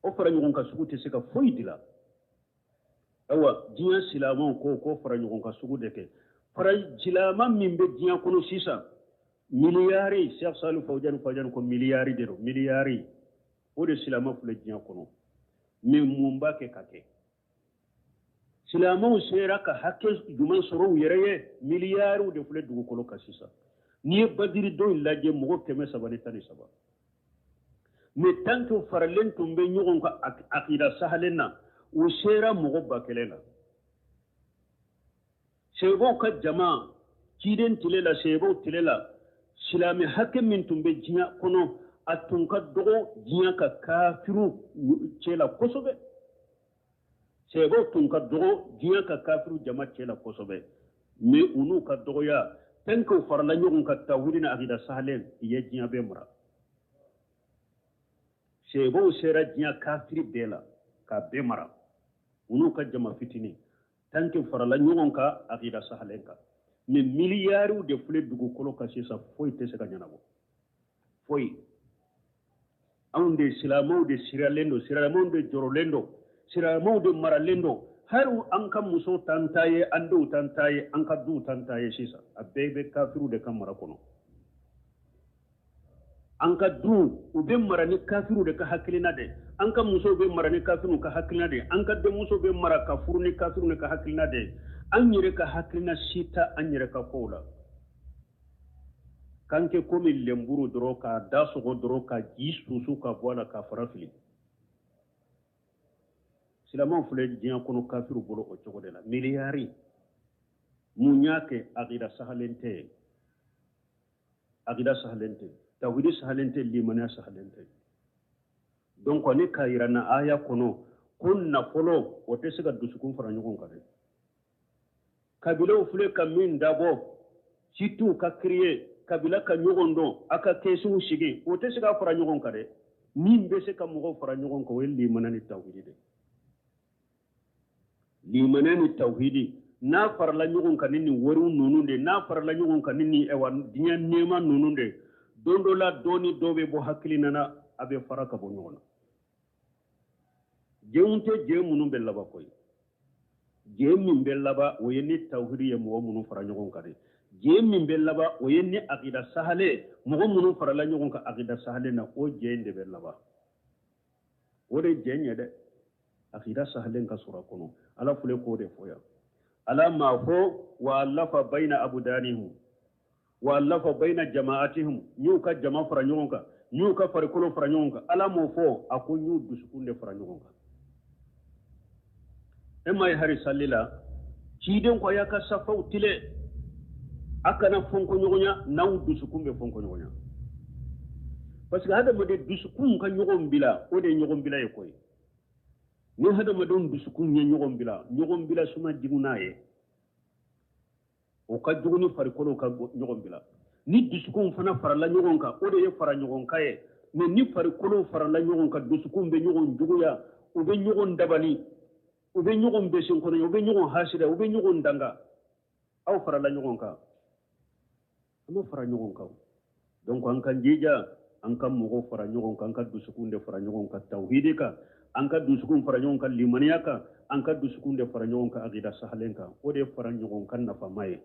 Speaker 2: O fara ɲɔgɔn kan sugu tɛ se ka foyi dilan. Ayiwa, diɲɛ silamɛw ko fara ɲɔgɔn kan sugu de kɛ. Fara silamɛ min bɛ diɲɛ kɔnɔ sisan, miliyari, Cheikh Salih Fawzani Fawzani ko miliyari de don, miliyari o de silamɛ filɛ diɲɛ kɔnɔ. Mais mun b'a kɛ ka kɛ silamɛw sera ka hakɛ jumɛn sɔrɔ u yɛrɛ ye? Miliyariw de filɛ dugukolo kan sisan. N'i ye Badiri don in lajɛ, mɔgɔ 313. Mais tant que faralen tun bɛ ɲɔgɔn kan akida sahalen na, u sera mɔgɔ 1000 la. Sebaw ka jama, ciden tile la, sebaw tile la, silamɛ hakɛ min tun bɛ diɲɛ kɔnɔ, a tun ka dɔgɔ diɲɛ ka kafiru cɛ la kosɛbɛ. Sebaw tun ka dɔgɔ diɲɛ ka kafiru jama cɛ la kosɛbɛ. Mais u n'u ka dɔgɔya, tant que u farala ɲɔgɔn kan tawhidi ni akida sahalen, i ye diɲɛ bɛɛ mara. Sebaw sera diɲɛ kafiri bɛɛ la k'a bɛɛ mara. U n'u ka jama fitinin tant que farala ɲɔgɔn kan akida sahalen kan. Mais miliyariw de filɛ dugukolo kan sisan, foyi tɛ se ka ɲɛnabɔ, foyi. Anw de silamɛw de siralen don, silamɛw de jɔrɔlen don, silamɛw de maralen don. Hali an ka musow t'an ta ye, an denw t'an ta ye, an ka duw t'an ta ye sisan. A bɛɛ bɛ kafiriw de ka mara kɔnɔ. An ka duw, u bɛ mara ni kafiriw de ka hakilina de. An ka musow bɛ mara ni kafiriw ka hakilina de. An ka denmusow bɛ mara ka furu ni kafiriw de ka hakilina de. An yɛrɛ ka hakilina si tɛ an yɛrɛ ka kow la. K'an kɛ komi lenburu dɔrɔn, k'a da sɔgɔ dɔrɔn, ka ji susu ka bɔ a la, ka fara fili. Silamɛw filɛ diɲɛ kɔnɔ kafiriw bolo o cogo de la. Miliyari mun y'a kɛ? Akida sahalen tɛ, akida sahalen tɛ, tawhidi sahalen tɛ, limaniya sahalen tɛ. Donc ani k'a yira na aya kɔnɔ ko nafolo o tɛ se ka dusukun fara ɲɔgɔn kan dɛ. Kabilaw filɛ ka min dabɔ, sitiw ka créer, kabila ka ɲɔgɔn dɔn, a ka kɛsiw sigi, o tɛ se ka fara ɲɔgɔn kan dɛ. Min bɛ se ka mɔgɔw fara ɲɔgɔn kan, o ye limaniya ni tawhidi de. Limaniya ni tawhidi n'a farala ɲɔgɔn kan ni nin wariw ninnu de, n'a farala ɲɔgɔn kan ni nin ɛwa diɲɛ nɛɛma ninnu de, don dɔ la dɔ ni dɔ bɛ bɔ hakili nana, a bɛ fara ka bɔ ɲɔgɔn na. Jɛnw tɛ jɛn minnu bɛ laban koyi. Jɛn min bɛ laban, o ye ni tawhidi ye mɔgɔ minnu fara ɲɔgɔn kan de. Jɛn min bɛ laban, o ye ni akida sahale, mɔgɔ minnu farala ɲɔgɔn kan akida sahale na, o jɛn de bɛ laban. O de jɛn ye dɛ, akida sahalen ka sɔrɔ a kɔnɔ. Ala filɛ k'o de fɔ yan. Ala m'a fɔ wa allafa bayna abudanihim wa allafa bayna jama'atihim, n y'u ka jama fara ɲɔgɔn kan, n y'u ka farikolo fara ɲɔgɔn kan. Ala m'o fɔ, a ko n y'u dusukun de fara ɲɔgɔn kan. E ma ye hari sali la, ciden ko a y'a ka safaw tilen, a kana fɔnkɔɲɔgɔnya n'aw dusukun bɛ fɔnkɔɲɔgɔnya. Parce que hadamaden dusukun ka ɲɔgɔn bila, o de ye ɲɔgɔn bila ye koyi. Ni hadamadenw dusukun ye ɲɔgɔn bila, ɲɔgɔn bila suma jugu n'a ye, o ka jugu ni farikolo ka ɲɔgɔn bila. Ni dusukun fana farala ɲɔgɔn kan, o de ye fara ɲɔgɔn kan ye. Mais ni farikolo farala ɲɔgɔn kan, dusukun bɛ ɲɔgɔn juguya, u bɛ ɲɔgɔn dabali, u bɛ ɲɔgɔn bɛsen kɔnɔ, u bɛ ɲɔgɔn hasida, u bɛ ɲɔgɔn danga. Aw farala ɲɔgɔn kan, an ma fara ɲɔgɔn kan. Donc an ka jija, an ka mɔgɔw fara ɲɔgɔn kan, an ka dusukun de fara ɲɔgɔn kan tawhidi kan, an ka dusukun fara ɲɔgɔn kan limaniya kan, an ka dusukun de fara ɲɔgɔn kan akida sahalen kan. O de ye fara ɲɔgɔn kan nafama ye.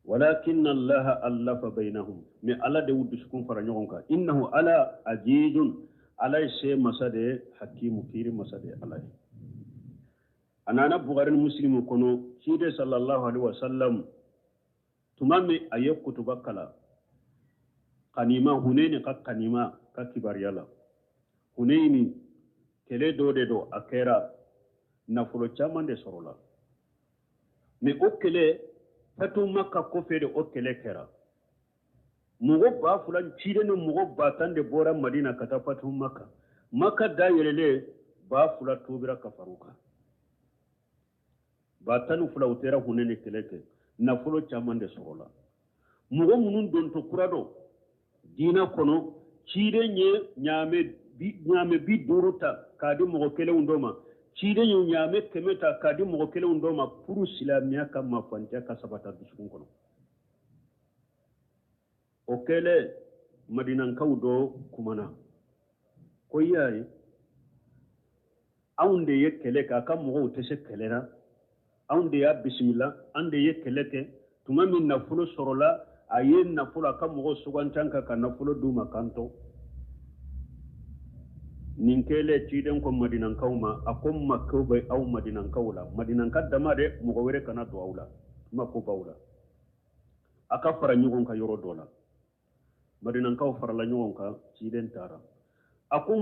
Speaker 2: Walakin allaha allafa bainahum, mais Ala de y'u dusukun fara ɲɔgɔn kan. Innahu ala azizun, Ala ye se masa de ye, hakimu, kiiri masa de ye Ala ye. A nana Bukhari ni Muslimu kɔnɔ, ciden sallallahu alaihi wasallam tuma min a ye kutuba kalan kanima, Hunayni ka kanima ka kibaruya la. Hunayni kɛlɛ dɔ de don, a kɛra nafolo caman de sɔrɔla. Mais o kɛlɛ fatu Maka kɔfɛ de o kɛlɛ kɛra. Mɔgɔ 2000, ciden ni mɔgɔ 10,000 de bɔra Madina ka taa fatu Maka. Maka da yɛlɛlen, 2000 tubira ka far'u kan. 12,000 u taara Hunayni kɛlɛ kɛ, nafolo caman de sɔrɔla. Mɔgɔ minnu dontɔ kura dɔ diinɛ kɔnɔ, ciden ye ɲaamɛ 50 ta k'a di mɔgɔ kelenw dɔ ma, ciden ye ɲaamɛ 100 ta k'a di mɔgɔ kelenw dɔ ma, pour silamɛya ka mafantiya ka sabata dusukun kɔnɔ. O kɛlen, Madinankaw dɔ kumana ko i y'a ye, anw de ye kɛlɛ kɛ, a ka mɔgɔw tɛ se kɛlɛ la, anw de y'a bisimila, an de ye kɛlɛ kɛ. Tuma min nafolo sɔrɔla, a ye nafolo a ka mɔgɔw suganti an kan ka nafolo d'u ma k'an to. Nin kɛlen, ciden ko Madinankaw ma, a ko mako bɛ aw Madinankaw la, Madinanka dama dɛ, mɔgɔ wɛrɛ kana don aw la, mako b'aw la, a ka fara ɲɔgɔn kan yɔrɔ dɔ la. Madinankaw farala ɲɔgɔn kan, ciden taara. A ko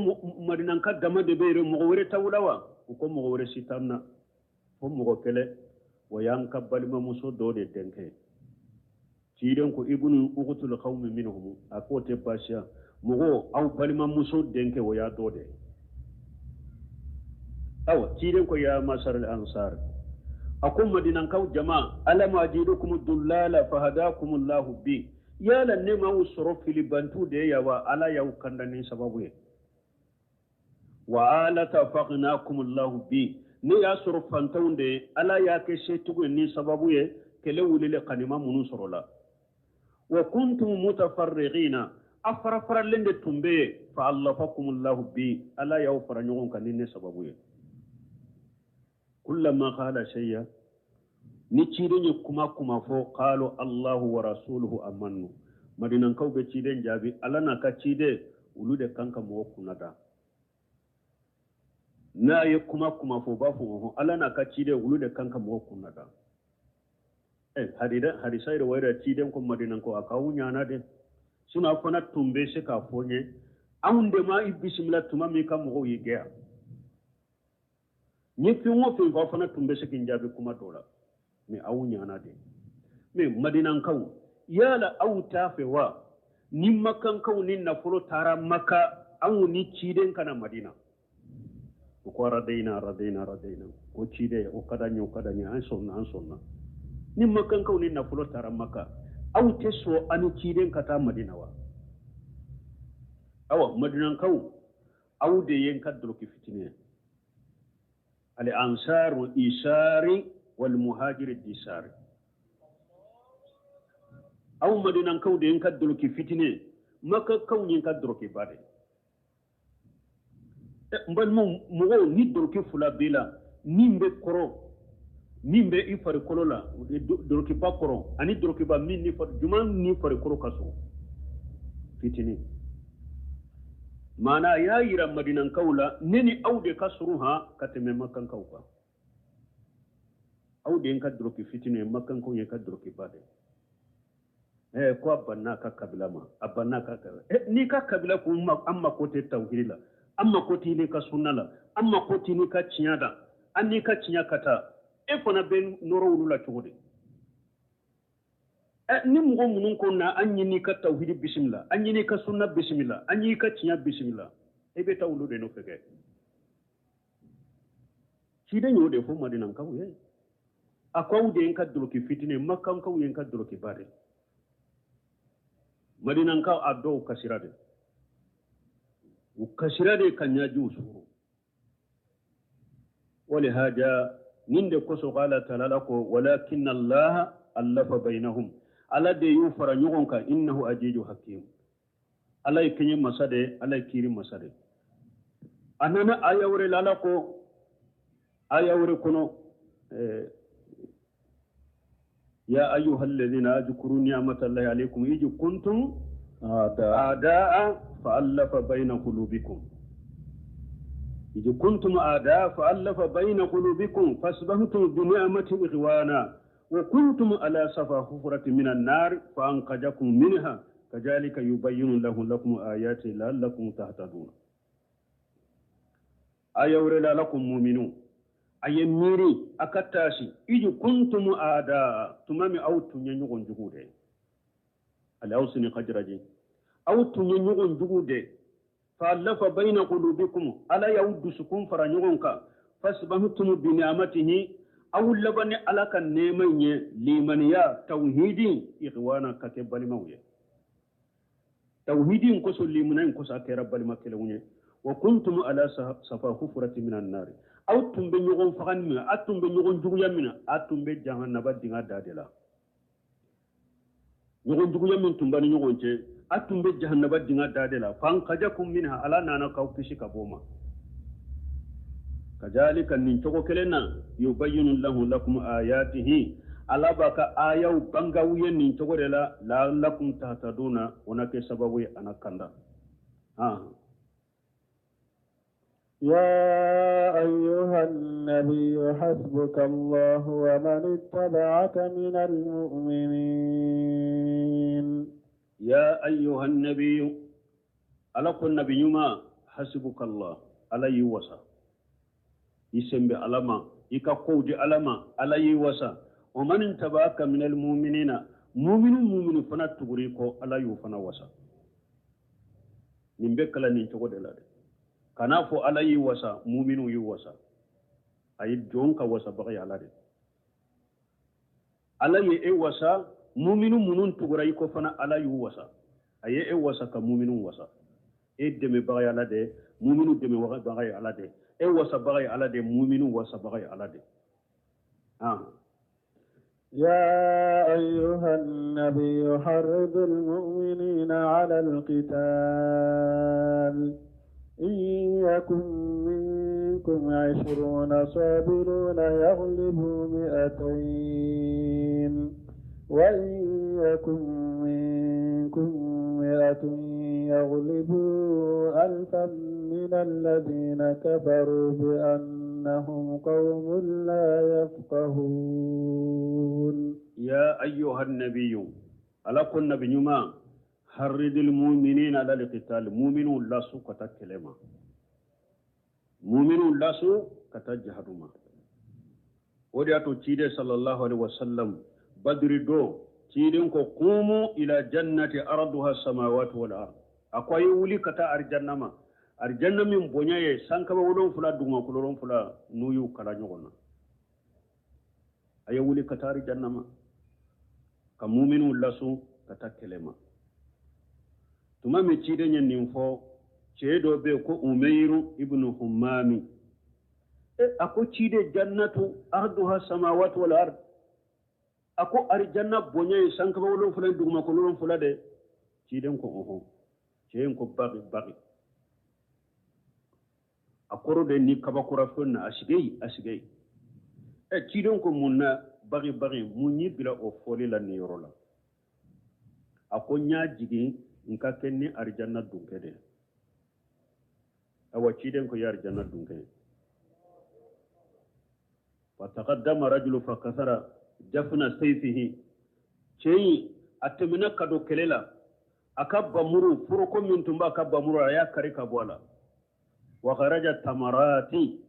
Speaker 2: Madinanka dama de bɛ yen, mɔgɔ wɛrɛ t'aw la wa? U ko mɔgɔ wɛrɛ si t'an na fo mɔgɔ kelen, o y'an ka balimamuso dɔ de denkɛ ye. Ciden ko ibnu ugutul qawmi minhum, a k'o tɛ baasiya, mɔgɔ aw balimamuso denkɛ, o y'a dɔ de ye. Awa, ciden ko ya masar al ansar, a ko Madinankaw jama, alam ajidukum dullala fahadakum Allahu bi, yala ne m'aw sɔrɔ filibantu de ye wa, Ala y'aw kanda ni sababu ye. Wa alata faghnakumullahu bi, ne y'a sɔrɔ fantanw de ye, Ala y'a kɛ setigiw ye ni sababu ye kɛlɛ wulile kanima minnu sɔrɔla. Wa kuntum mutafarriqina, a farafaralen de tun bɛ yen, fa allafakumullahu bi, Ala y'aw fara ɲɔgɔn kan ni ne sababu ye. Kullama qala shay'a, ni ciden ye kuma kuma fɔ, qalu Allahu wa rasuluhu amannu. Madinankaw bɛ ciden jaabi, Ala n'a ka ciden olu de kan ka mɔgɔ kunnada. N'a ye kuma kuma fɔ, u b'a fɔ ɔhɔn, Ala n'a ka ciden olu de kan ka mɔgɔ kunnada. Hadisa yɛrɛ wɛrɛ ciden ko Madinankaw a k'aw ɲana dɛ, sinon a fana tun bɛ se k'a fɔ n ye, anw de ma i bisimila tuma min ka mɔgɔw y'i gɛn. Ni fɛn o fɛn fɔ, aw fana tun bɛ se k'i jaabi kuma dɔ la, mais aw ɲana de. Mais Madinankaw, yala aw t'a fɛ wa ni Makankaw ni nafolo taara Maka, anw ni ciden kana Madina? U ko radayina radayina radayina, ko ciden o ka d'an ye, o ka d'an ye, an sɔnna, an sɔnna. Ni Makankaw ni nafolo taara Maka, aw tɛ sɔn an ni ciden ka taa Madina wa? Awa Madinankaw, aw de ye n ka doloki fitinin ye. Al ansaru isari wal muhajiri disari. Aw Madinankaw de ye n ka doloki fitinin ye, Makakaw ye n ka dolokiba de ye. N balimaw, mɔgɔw ni doloki fila b'i la, min bɛ kɔrɔ, min bɛ i farikolo la, dolokiba kɔrɔ ani dolokiba min ni jumɛn ni farikolo ka surun fitinin. Maana a y'a yira Madinankaw la, ne ni aw de ka surun han ka tɛmɛ Makankaw kan. Aw de ye n ka doloki fitinin ye, Makankaw ye n ka dolokiba de ye. Ko a banna a ka kabila ma, a banna a ka kabila. N'i ka kabila ko an mako tɛ tawhidi la, an mako t'i n'i ka sunna la, an mako t'i n'i ka tiɲɛ la, an n'i ka tiɲɛ ka taa, e fana bɛ nɔrɔ olu la cogo di? Ni mɔgɔ minnu ko na an ye n'i ka tawhidi bisimila, an ye n'i ka sunna bisimila, an y'i ka tiɲɛ bisimila, e bɛ taa olu de nɔfɛ kɛ. Ciden y'o de fɔ Madinankaw ye. A ko aw de ye n ka doloki fitinin ye, Makankaw ye n ka dolokiba de. Madinankaw a dɔw kasira de, u kasira de ka ɲajiw suru. Wali haja nin de kosɔn Ala taala ko walakin Allah allafa bainahum, Ala de y'u fara ɲɔgɔn kan, innahu ajiju hakim. Ala ye kɛɲɛ masa de, Ala ye kiiri masa de. A nana aya wɛrɛ la, Ala ko aya wɛrɛ kɔnɔ, ya ayyuha alladhina adhkuru ni'matallahi alaykum idh kuntum a'da'a fa'alafa bayna qulubikum. Idh kuntum a'da'a fa'alafa bayna qulubikum fasbahtum bi ni'mati ikhwana wa kuntum ala safa hufratin minan nar fa anqadhakum minha kadhalika yubayyinu lahu lakum ayati la'allakum tahtadun. Aya wɛrɛ la, lakum mu'minun, a ye miiri a ka taasi, idh kuntum a'da'a, tuma min aw tun ye ɲɔgɔn jugu de ye, al-Aws ni Khazraj, aw tun ye ɲɔgɔn jugu de, fa'alafa bayna qulubikum, Ala y'aw dusukun fara ɲɔgɔn kan, fasbahtum bi ni'matihi, aw laban ni Ala ka nɛɛma in ye, limaniya tawhidi ikhwana, ka kɛ balimaw ye. Tawhidi in kosɔn, limaniya in kosɔn, a kɛra balima kelenw ye. Wa kuntum ala safa hufrati minan nar, aw tun bɛ ɲɔgɔn faga min na, aw tun bɛ ɲɔgɔn juguya min na, aw tun bɛ jahanaba dingɛ da de la. Ɲɔgɔn juguya min tun b'a ni ɲɔgɔn cɛ, aw tun bɛ jahanaba dingɛ da de la. Fanqajakum minha, Ala nana k'aw kisi ka bɔ o ma. Kazalika nin cogo kelen na, yubayyinu lahu lakum ayatihi, Ala b'a ka ayaw bangaw ye nin cogo de la, la'allakum tahtaduna, o na kɛ sababu ye a na kanda.
Speaker 1: يا أيها النبي حسبك الله ومن اتبعك من المؤمنين.
Speaker 2: يا أيها النبي، ala ko nabi ɲuman, حسبك الله, Ala y'i wasa, i sen bɛ Ala ma, i ka kow di Ala ma, Ala y'i wasa. ومن اتبعك من المؤمنين, muminu muminu fana tuguri kɔ, Ala y'o fana wasa. Nin bɛ kalan nin cogo de la dɛ. Kana fɔ Ala y'i wasa, muminu y'i wasa. Ayi, jɔn ka wasabaga ye Ala de. Ala ye e wasa, muminu minnu tugura i kɔ fana, Ala y'u wasa. A ye e wasa ka muminu wasa. E dɛmɛbaga ye Ala de ye, muminu dɛmɛbaga ye Ala de ye, e wasabaga ye Ala de ye, muminu wasabaga ye Ala de ye.
Speaker 1: يا أيها النبي حرض المؤمنين على القتال إن يكن منكم 20 صابرون يغلبوا 200 وإن يكن منكم 100 يغلبوا 1000 من الذين كفروا بأنهم قوم لا يفقهون.
Speaker 2: يا أيها النبي على كل نبي نما حرض المؤمنين على القتال، مؤمنون لا سوء كتكلمة، مؤمنون لا سوء كتجهدما. ودياتو تيدي صلى الله عليه وسلم بدر دو تيدين كو قوموا إلى جنة أرضها السماوات والأرض، أكو يولي كتا أرجنة ما أرجنة من بنية سانكبا ولون فلا دوما كلون فلا نيو كلا نيونا، أيولي كتا أرجنة ما كمؤمنون لا سوء كتكلمة. Tuma min ciden ye nin fɔ, cɛ dɔ bɛ yen ko Umeiru ibnu Humami. A ko ciden jannatu arduha samawatu wal ard. A ko arijanna bonya ye sankaba 7 ni dugumakolo 7 de. Ciden ko ɔhɔn. Cɛ in ko bagi bagi. A kɔrɔ de ni kabakura fɛn na, a sigi yen, a sigi yen. Ciden ko mun na bagi bagi, mun y'i bila o fɔli la nin yɔrɔ la? A ko n y'a jigin n ka kɛ ni arijanna dunkɛ de. Awa ciden ko ya arijanna dunkɛ. Fataqaddama rajulu fakasara jafna sayfihi. Cɛ in a tɛmɛna ka don kɛlɛ la, a ka bamuru foroko min tun b'a ka bamuru a y'a kari ka bɔ a la. Wa kharaja tamarati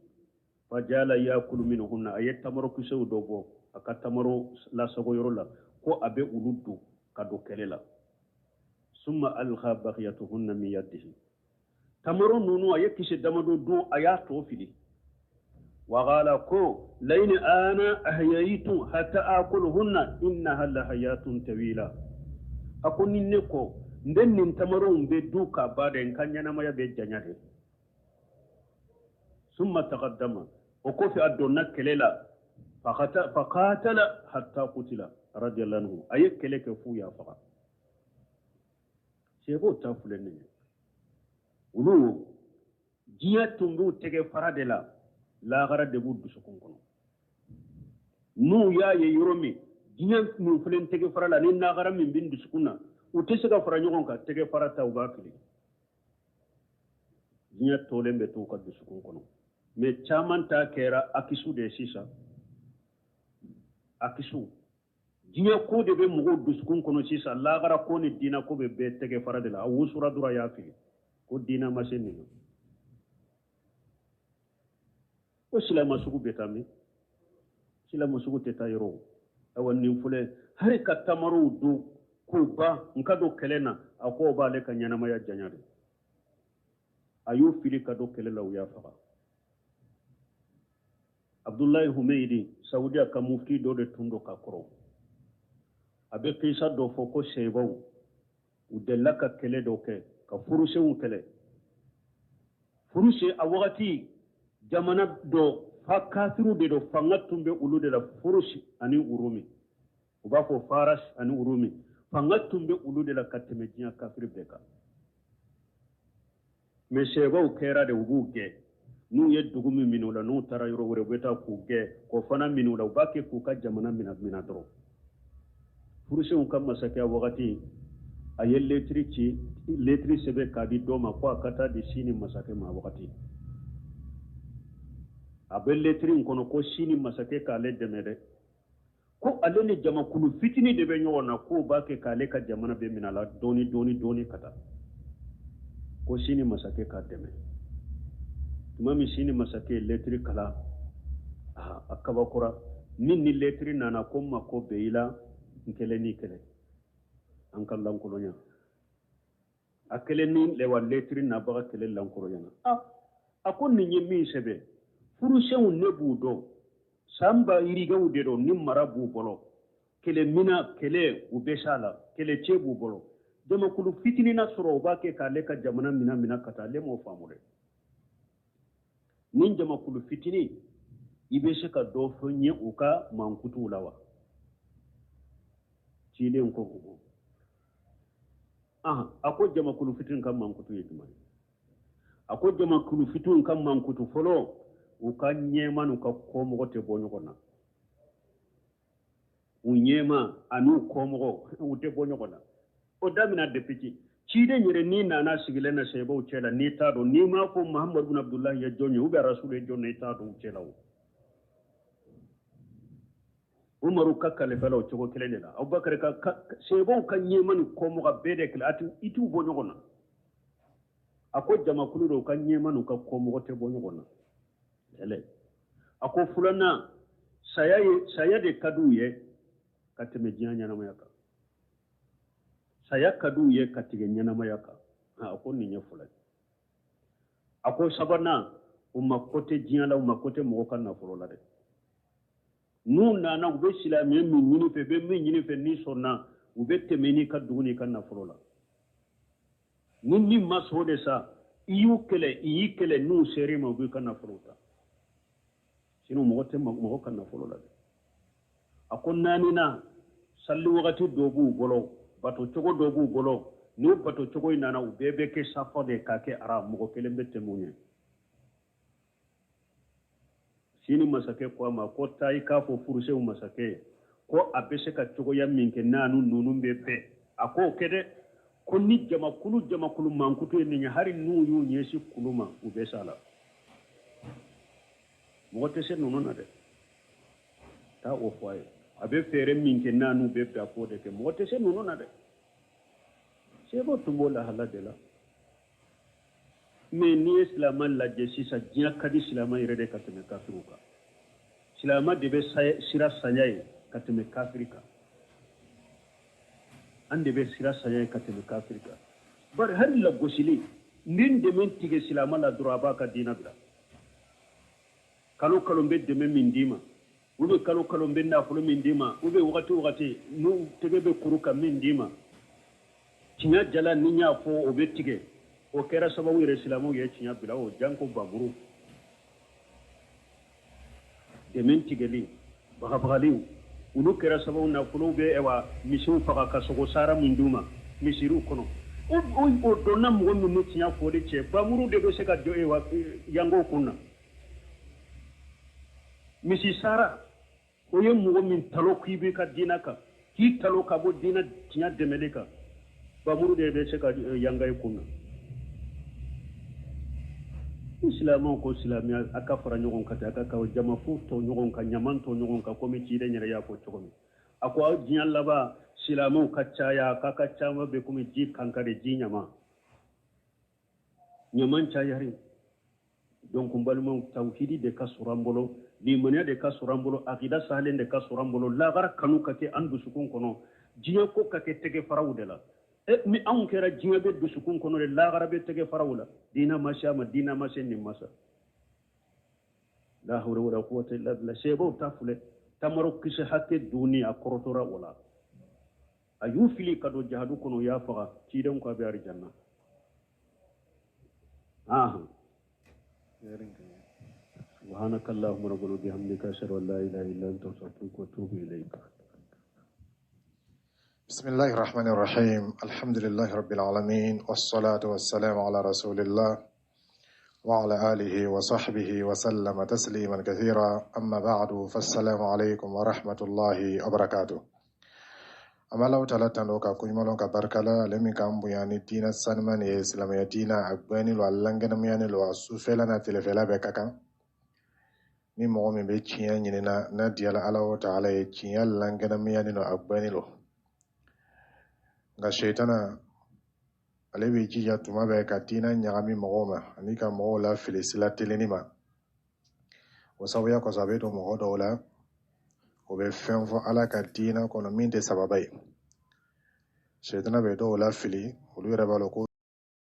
Speaker 2: fajala yakulu minhunna. A ye tamarokisɛw dɔ bɔ a ka tamaro lasago yɔrɔ la ko a bɛ olu dun ka don kɛlɛ la. Summa alqa baqiyatuhunna min yadihi. Tamaro nunu a ye kisɛ damadɔ dun, a y'a tɔ fili. Wa qala ko lain ana ahyaytu hatta akuluhunna innaha lahayatun tawila. A ko ni ne ko n bɛ nin tamarow bɛ dun ka ban dɛ, n ka ɲɛnamaya bɛ janya de. Summa taqaddama. O kɔfɛ a donna kɛlɛ la. Faqatala hatta qutila radiyallahu anhu. A ye kɛlɛ kɛ f'u y'a faga. Sebo ta filɛ nin ye. Olu diɲɛ tun b'u tɛgɛ fara de la, lahara de b'u dusukun kɔnɔ. N'u y'a ye yɔrɔ min, diɲɛ min filɛ n tɛgɛ fara la ni lahara min bɛ n dusukun na, u tɛ se ka fara ɲɔgɔn kan, tɛgɛ fara ta u b'a fili. Diɲɛ tolen bɛ to u ka dusukun kɔnɔ. Mais caman ta kɛra akisu de ye sisan. Akisu. Diɲɛ ko de bɛ mɔgɔw dusukun kɔnɔ sisan, lahara ko ni diinɛ ko bɛ bɛɛ tɛgɛ fara de la. A wusura dɔrɔn a y'a fili. Ko diinɛ ma se nin ma. Ko silamɛ sugu bɛ taa min? Silamɛ sugu tɛ taa yɔrɔ o. Ayiwa nin filɛ, hali ka tamarow dun k'u ban n ka don kɛlɛ na, a ko o b'ale ka ɲɛnamaya janya de. A y'u fili ka don kɛlɛ la, u y'a faga. Abdullahi Humeidi, Saudiya ka mufti dɔ de tun don ka kɔrɔ. A bɛ kisa dɔ fɔ ko sebaw u delila ka kɛlɛ dɔ kɛ, ka furusenw kɛlɛ. Furuse a wagati jamana dɔ fa kafiriw de don, fanga tun bɛ olu de la, furusi ani urumi. U b'a fɔ faras ani urumi. Fanga tun bɛ olu de la ka tɛmɛ diɲɛ kafiri bɛɛ kan. Mais sebaw kɛra de, u b'u gɛn. N'u ye dugu min minɛ u la, n'u taara yɔrɔ wɛrɛ, u bɛ taa k'u gɛn, k'o fana minɛ u la, u b'a kɛ k'u ka jamana minɛ dɔrɔn. Furusenw ka masakɛ wagati, a ye letiri ci, letiri sɛbɛn k'a di dɔ ma ko a ka taa di sini masakɛ ma wagati. A bɛ letiri in kɔnɔ ko sini masakɛ k'ale dɛmɛ dɛ. Ko ale ni jamakulu fitinin de bɛ ɲɔgɔn na, k'o b'a kɛ k'ale ka jamana bɛ minɛ a la dɔɔni dɔɔni dɔɔni ka taa. Ko sini masakɛ k'a dɛmɛ. Tuma min sini masakɛ ye letiri kalan, a kabakura. Min ni letiri nana ko n mako bɛ i la, n kelen n'i kelen. An ka lankolonya. A kelen ni lewa letiri nabaga kelen lankolonya na. A ko nin ye min sɛbɛn, furusenw ne b'u dɔn, san ba yirigaw de don ni mara b'u bolo. Kɛlɛ mina, kɛlɛ u bɛ s'a la, kɛlɛ cɛ b'u bolo. Jamakulu fitinin na sɔrɔ, o b'a kɛ k'ale ka jamana mina mina ka taa. Ale m'o faamu dɛ. Ni jamakulu fitinin, i bɛ se ka dɔ fɔ n ye u ka mankutuw la wa? Ciden ko o a ko jamakulu fitinin ka mankutu ye jumɛn ye? A ko jamakulu fitinin ka mankutu fɔlɔ, u ka ɲɛma n'u ka kɔmɔgɔ tɛ bɔ ɲɔgɔn na. U ɲɛma an'u kɔmɔgɔ, u tɛ bɔ ɲɔgɔn na. O damina depuis ci ciden yɛrɛ n'i nana sigilen na sahabaw cɛ la, n'i t'a dɔn, n'i m'a fɔ Muhammadu bin Abdullahi ye jɔn ye ou bien Rasulu ye jɔn ye, i t'a dɔn u cɛ la. O Umaru ka kalifa la, o cogo kelen de la. Abubakar ka sahabaw ka ɲɛma ni kɔmɔgɔ bɛɛ de kelen, a i t'u bɔ ɲɔgɔn na. A ko jamakulu dɔw ka ɲɛma n'u ka kɔmɔgɔ tɛ bɔ ɲɔgɔn na. Kɛlɛ. A ko filanan, saya ye, saya de ka d'u ye ka tɛmɛ diɲɛ ɲɛnamaya kan. Saya ka d'u ye ka tɛmɛ ɲɛnamaya kan. A ko nin ye fila ye. A ko sabanan, u mako tɛ diɲɛ la, u mako tɛ mɔgɔ ka nafolo la dɛ. N'u nana, u bɛ silamɛya min ɲini fɛ, bɛ min ɲini fɛ, n'i sɔnna, u bɛ tɛmɛ n'i ka dugu n'i ka nafolo la. Ni min ma sɔn de sa, i y'u kɛlɛ, i y'i kɛlɛ, n'u ser'i ma, u b'i ka nafolo ta. Sinon mɔgɔ tɛ mɔgɔ ka nafolo la dɛ. A ko naaninan, sali wagati dɔ b'u bolo, bato cogo dɔ b'u bolo. N'u bato cogo in nana, u bɛɛ bɛ kɛ safa de k'a kɛ ara, mɔgɔ kelen bɛ tɛmɛ u ɲɛ. Sini masakɛ ko a ma ko taa i k'a fɔ furusew masakɛ ye ko a bɛ se ka cogoya min kɛ n'a nu ninnu bɛ bɛn, a k'o kɛ dɛ. Ko ni jamakulu jamakulu mankutu ye nin ye, hali n'u y'u ɲɛsin kulu ma, u bɛ s'a la. Mɔgɔ tɛ se ninnu na dɛ. Taa o fɔ a ye, a bɛ fɛɛrɛ min kɛ n'a n'u bɛ bɛn, a k'o de kɛ. Mɔgɔ tɛ se ninnu na dɛ. Sebo tun b'o lahala de la. Mais n'i ye silamɛ lajɛ sisan, diɲɛ ka di silamɛ yɛrɛ de ka tɛmɛ kafiriw kan. Silamɛ de bɛ sira saya ye ka tɛmɛ kafiri kan. An de bɛ sira saya ye ka tɛmɛ kafiri kan. Bari hali lagosili ni dɛmɛ tigɛ silamɛ la dɔrɔn, a b'a ka diinɛ bila. Kalo kalo n bɛ dɛmɛ min d'i ma, u bɛ kalo kalo n bɛ nafolo min d'i ma, u bɛ wagati wagati n'u tɛgɛ bɛ kuru ka min d'i ma, tiɲɛ jala ni n y'a fɔ, o bɛ tigɛ. O kɛra sababu yɛrɛ silamɛw ye tiɲɛ bila. O janko bamuru dɛmɛ tigɛli, bagabagaliw, olu kɛra sababu nafolow bɛ ɛwa misiw faga ka sogo sara min d'u ma misiriw kɔnɔ. O donna mɔgɔ min ni tiɲɛ fɔli cɛ, bamuru de bɛ se ka jɔ ɛwa yango kun na. Misi sara, o ye mɔgɔ min talo k'i b'i ka diinɛ kan, k'i talo ka bɔ diinɛ tiɲɛ dɛmɛli kan, bamuru de bɛ se ka yanga i kun na. Ni silamɛw ko silamɛya, a ka fara ɲɔgɔn kan ten, a ka jama fu tɔ ɲɔgɔn kan, ɲaman tɔ ɲɔgɔn kan, komi ciden yɛrɛ y'a fɔ cogo min. A ko aw diɲɛ laban silamɛw ka caya, k'a ka caman bɛ komi ji kankari, ji ɲama ɲaman cayari. Donc n balimaw, tawhidi de ka sɔrɔ an bolo, limaniya de ka sɔrɔ an bolo, akida sahalen de ka sɔrɔ an bolo, lagara kanu ka kɛ an dusukun kɔnɔ, diɲɛ ko ka kɛ tɛgɛ faraw de la. E ni anw kɛra diɲɛ bɛ dusukun kɔnɔ de, lagara bɛ tɛgɛ faraw la. Diinɛ ma se a ma, diinɛ ma se nin masa. La hawla wala quwwata illa billah. Sebaw ta filɛ, tamaro kisɛ hakɛ dunni, a kɔrɔtɔra o la, a y'u fili ka don jahadu kɔnɔ, u y'a faga. Cidenw ko a bɛ arijanna. سبحانك اللهم ربنا وبحمدك، أشهد أن لا إله إلا أنت، أستغفرك وأتوب إليك.
Speaker 3: بسم الله الرحمن الرحيم، الحمد لله رب العالمين، والصلاة والسلام على رسول الله وعلى آله وصحبه وسلم تسليما كثيرا، أما بعد، فالسلام عليكم ورحمة الله وبركاته. An bɛ Alahu Taala tando ka koɲuman ka barika la, ale min k'an bonya ni diinɛ sanuman ye, silamɛya diinɛ. A gbɛnni lo, a lankɛnɛmayani lo, a sufɛla n'a telefɛla bɛɛ ka kan. Ni mɔgɔ min bɛ tiɲɛ ɲinina, n'a diyala Alahu Taala ye, tiɲɛ lankɛnɛmayani lo, a gbɛnni lo. Nka seitana, ale bɛ jija tuma bɛɛ ka diinɛ ɲagami mɔgɔw ma ani ka mɔgɔw lafili sira telenni ma. O sababuya kosɔn, a bɛ don mɔgɔ dɔw la, o bɛ fɛn fɔ Ala ka diinɛ kɔnɔ min tɛ sababa ye. Seitana bɛ dɔw lafili, olu yɛrɛ b'a dɔn ko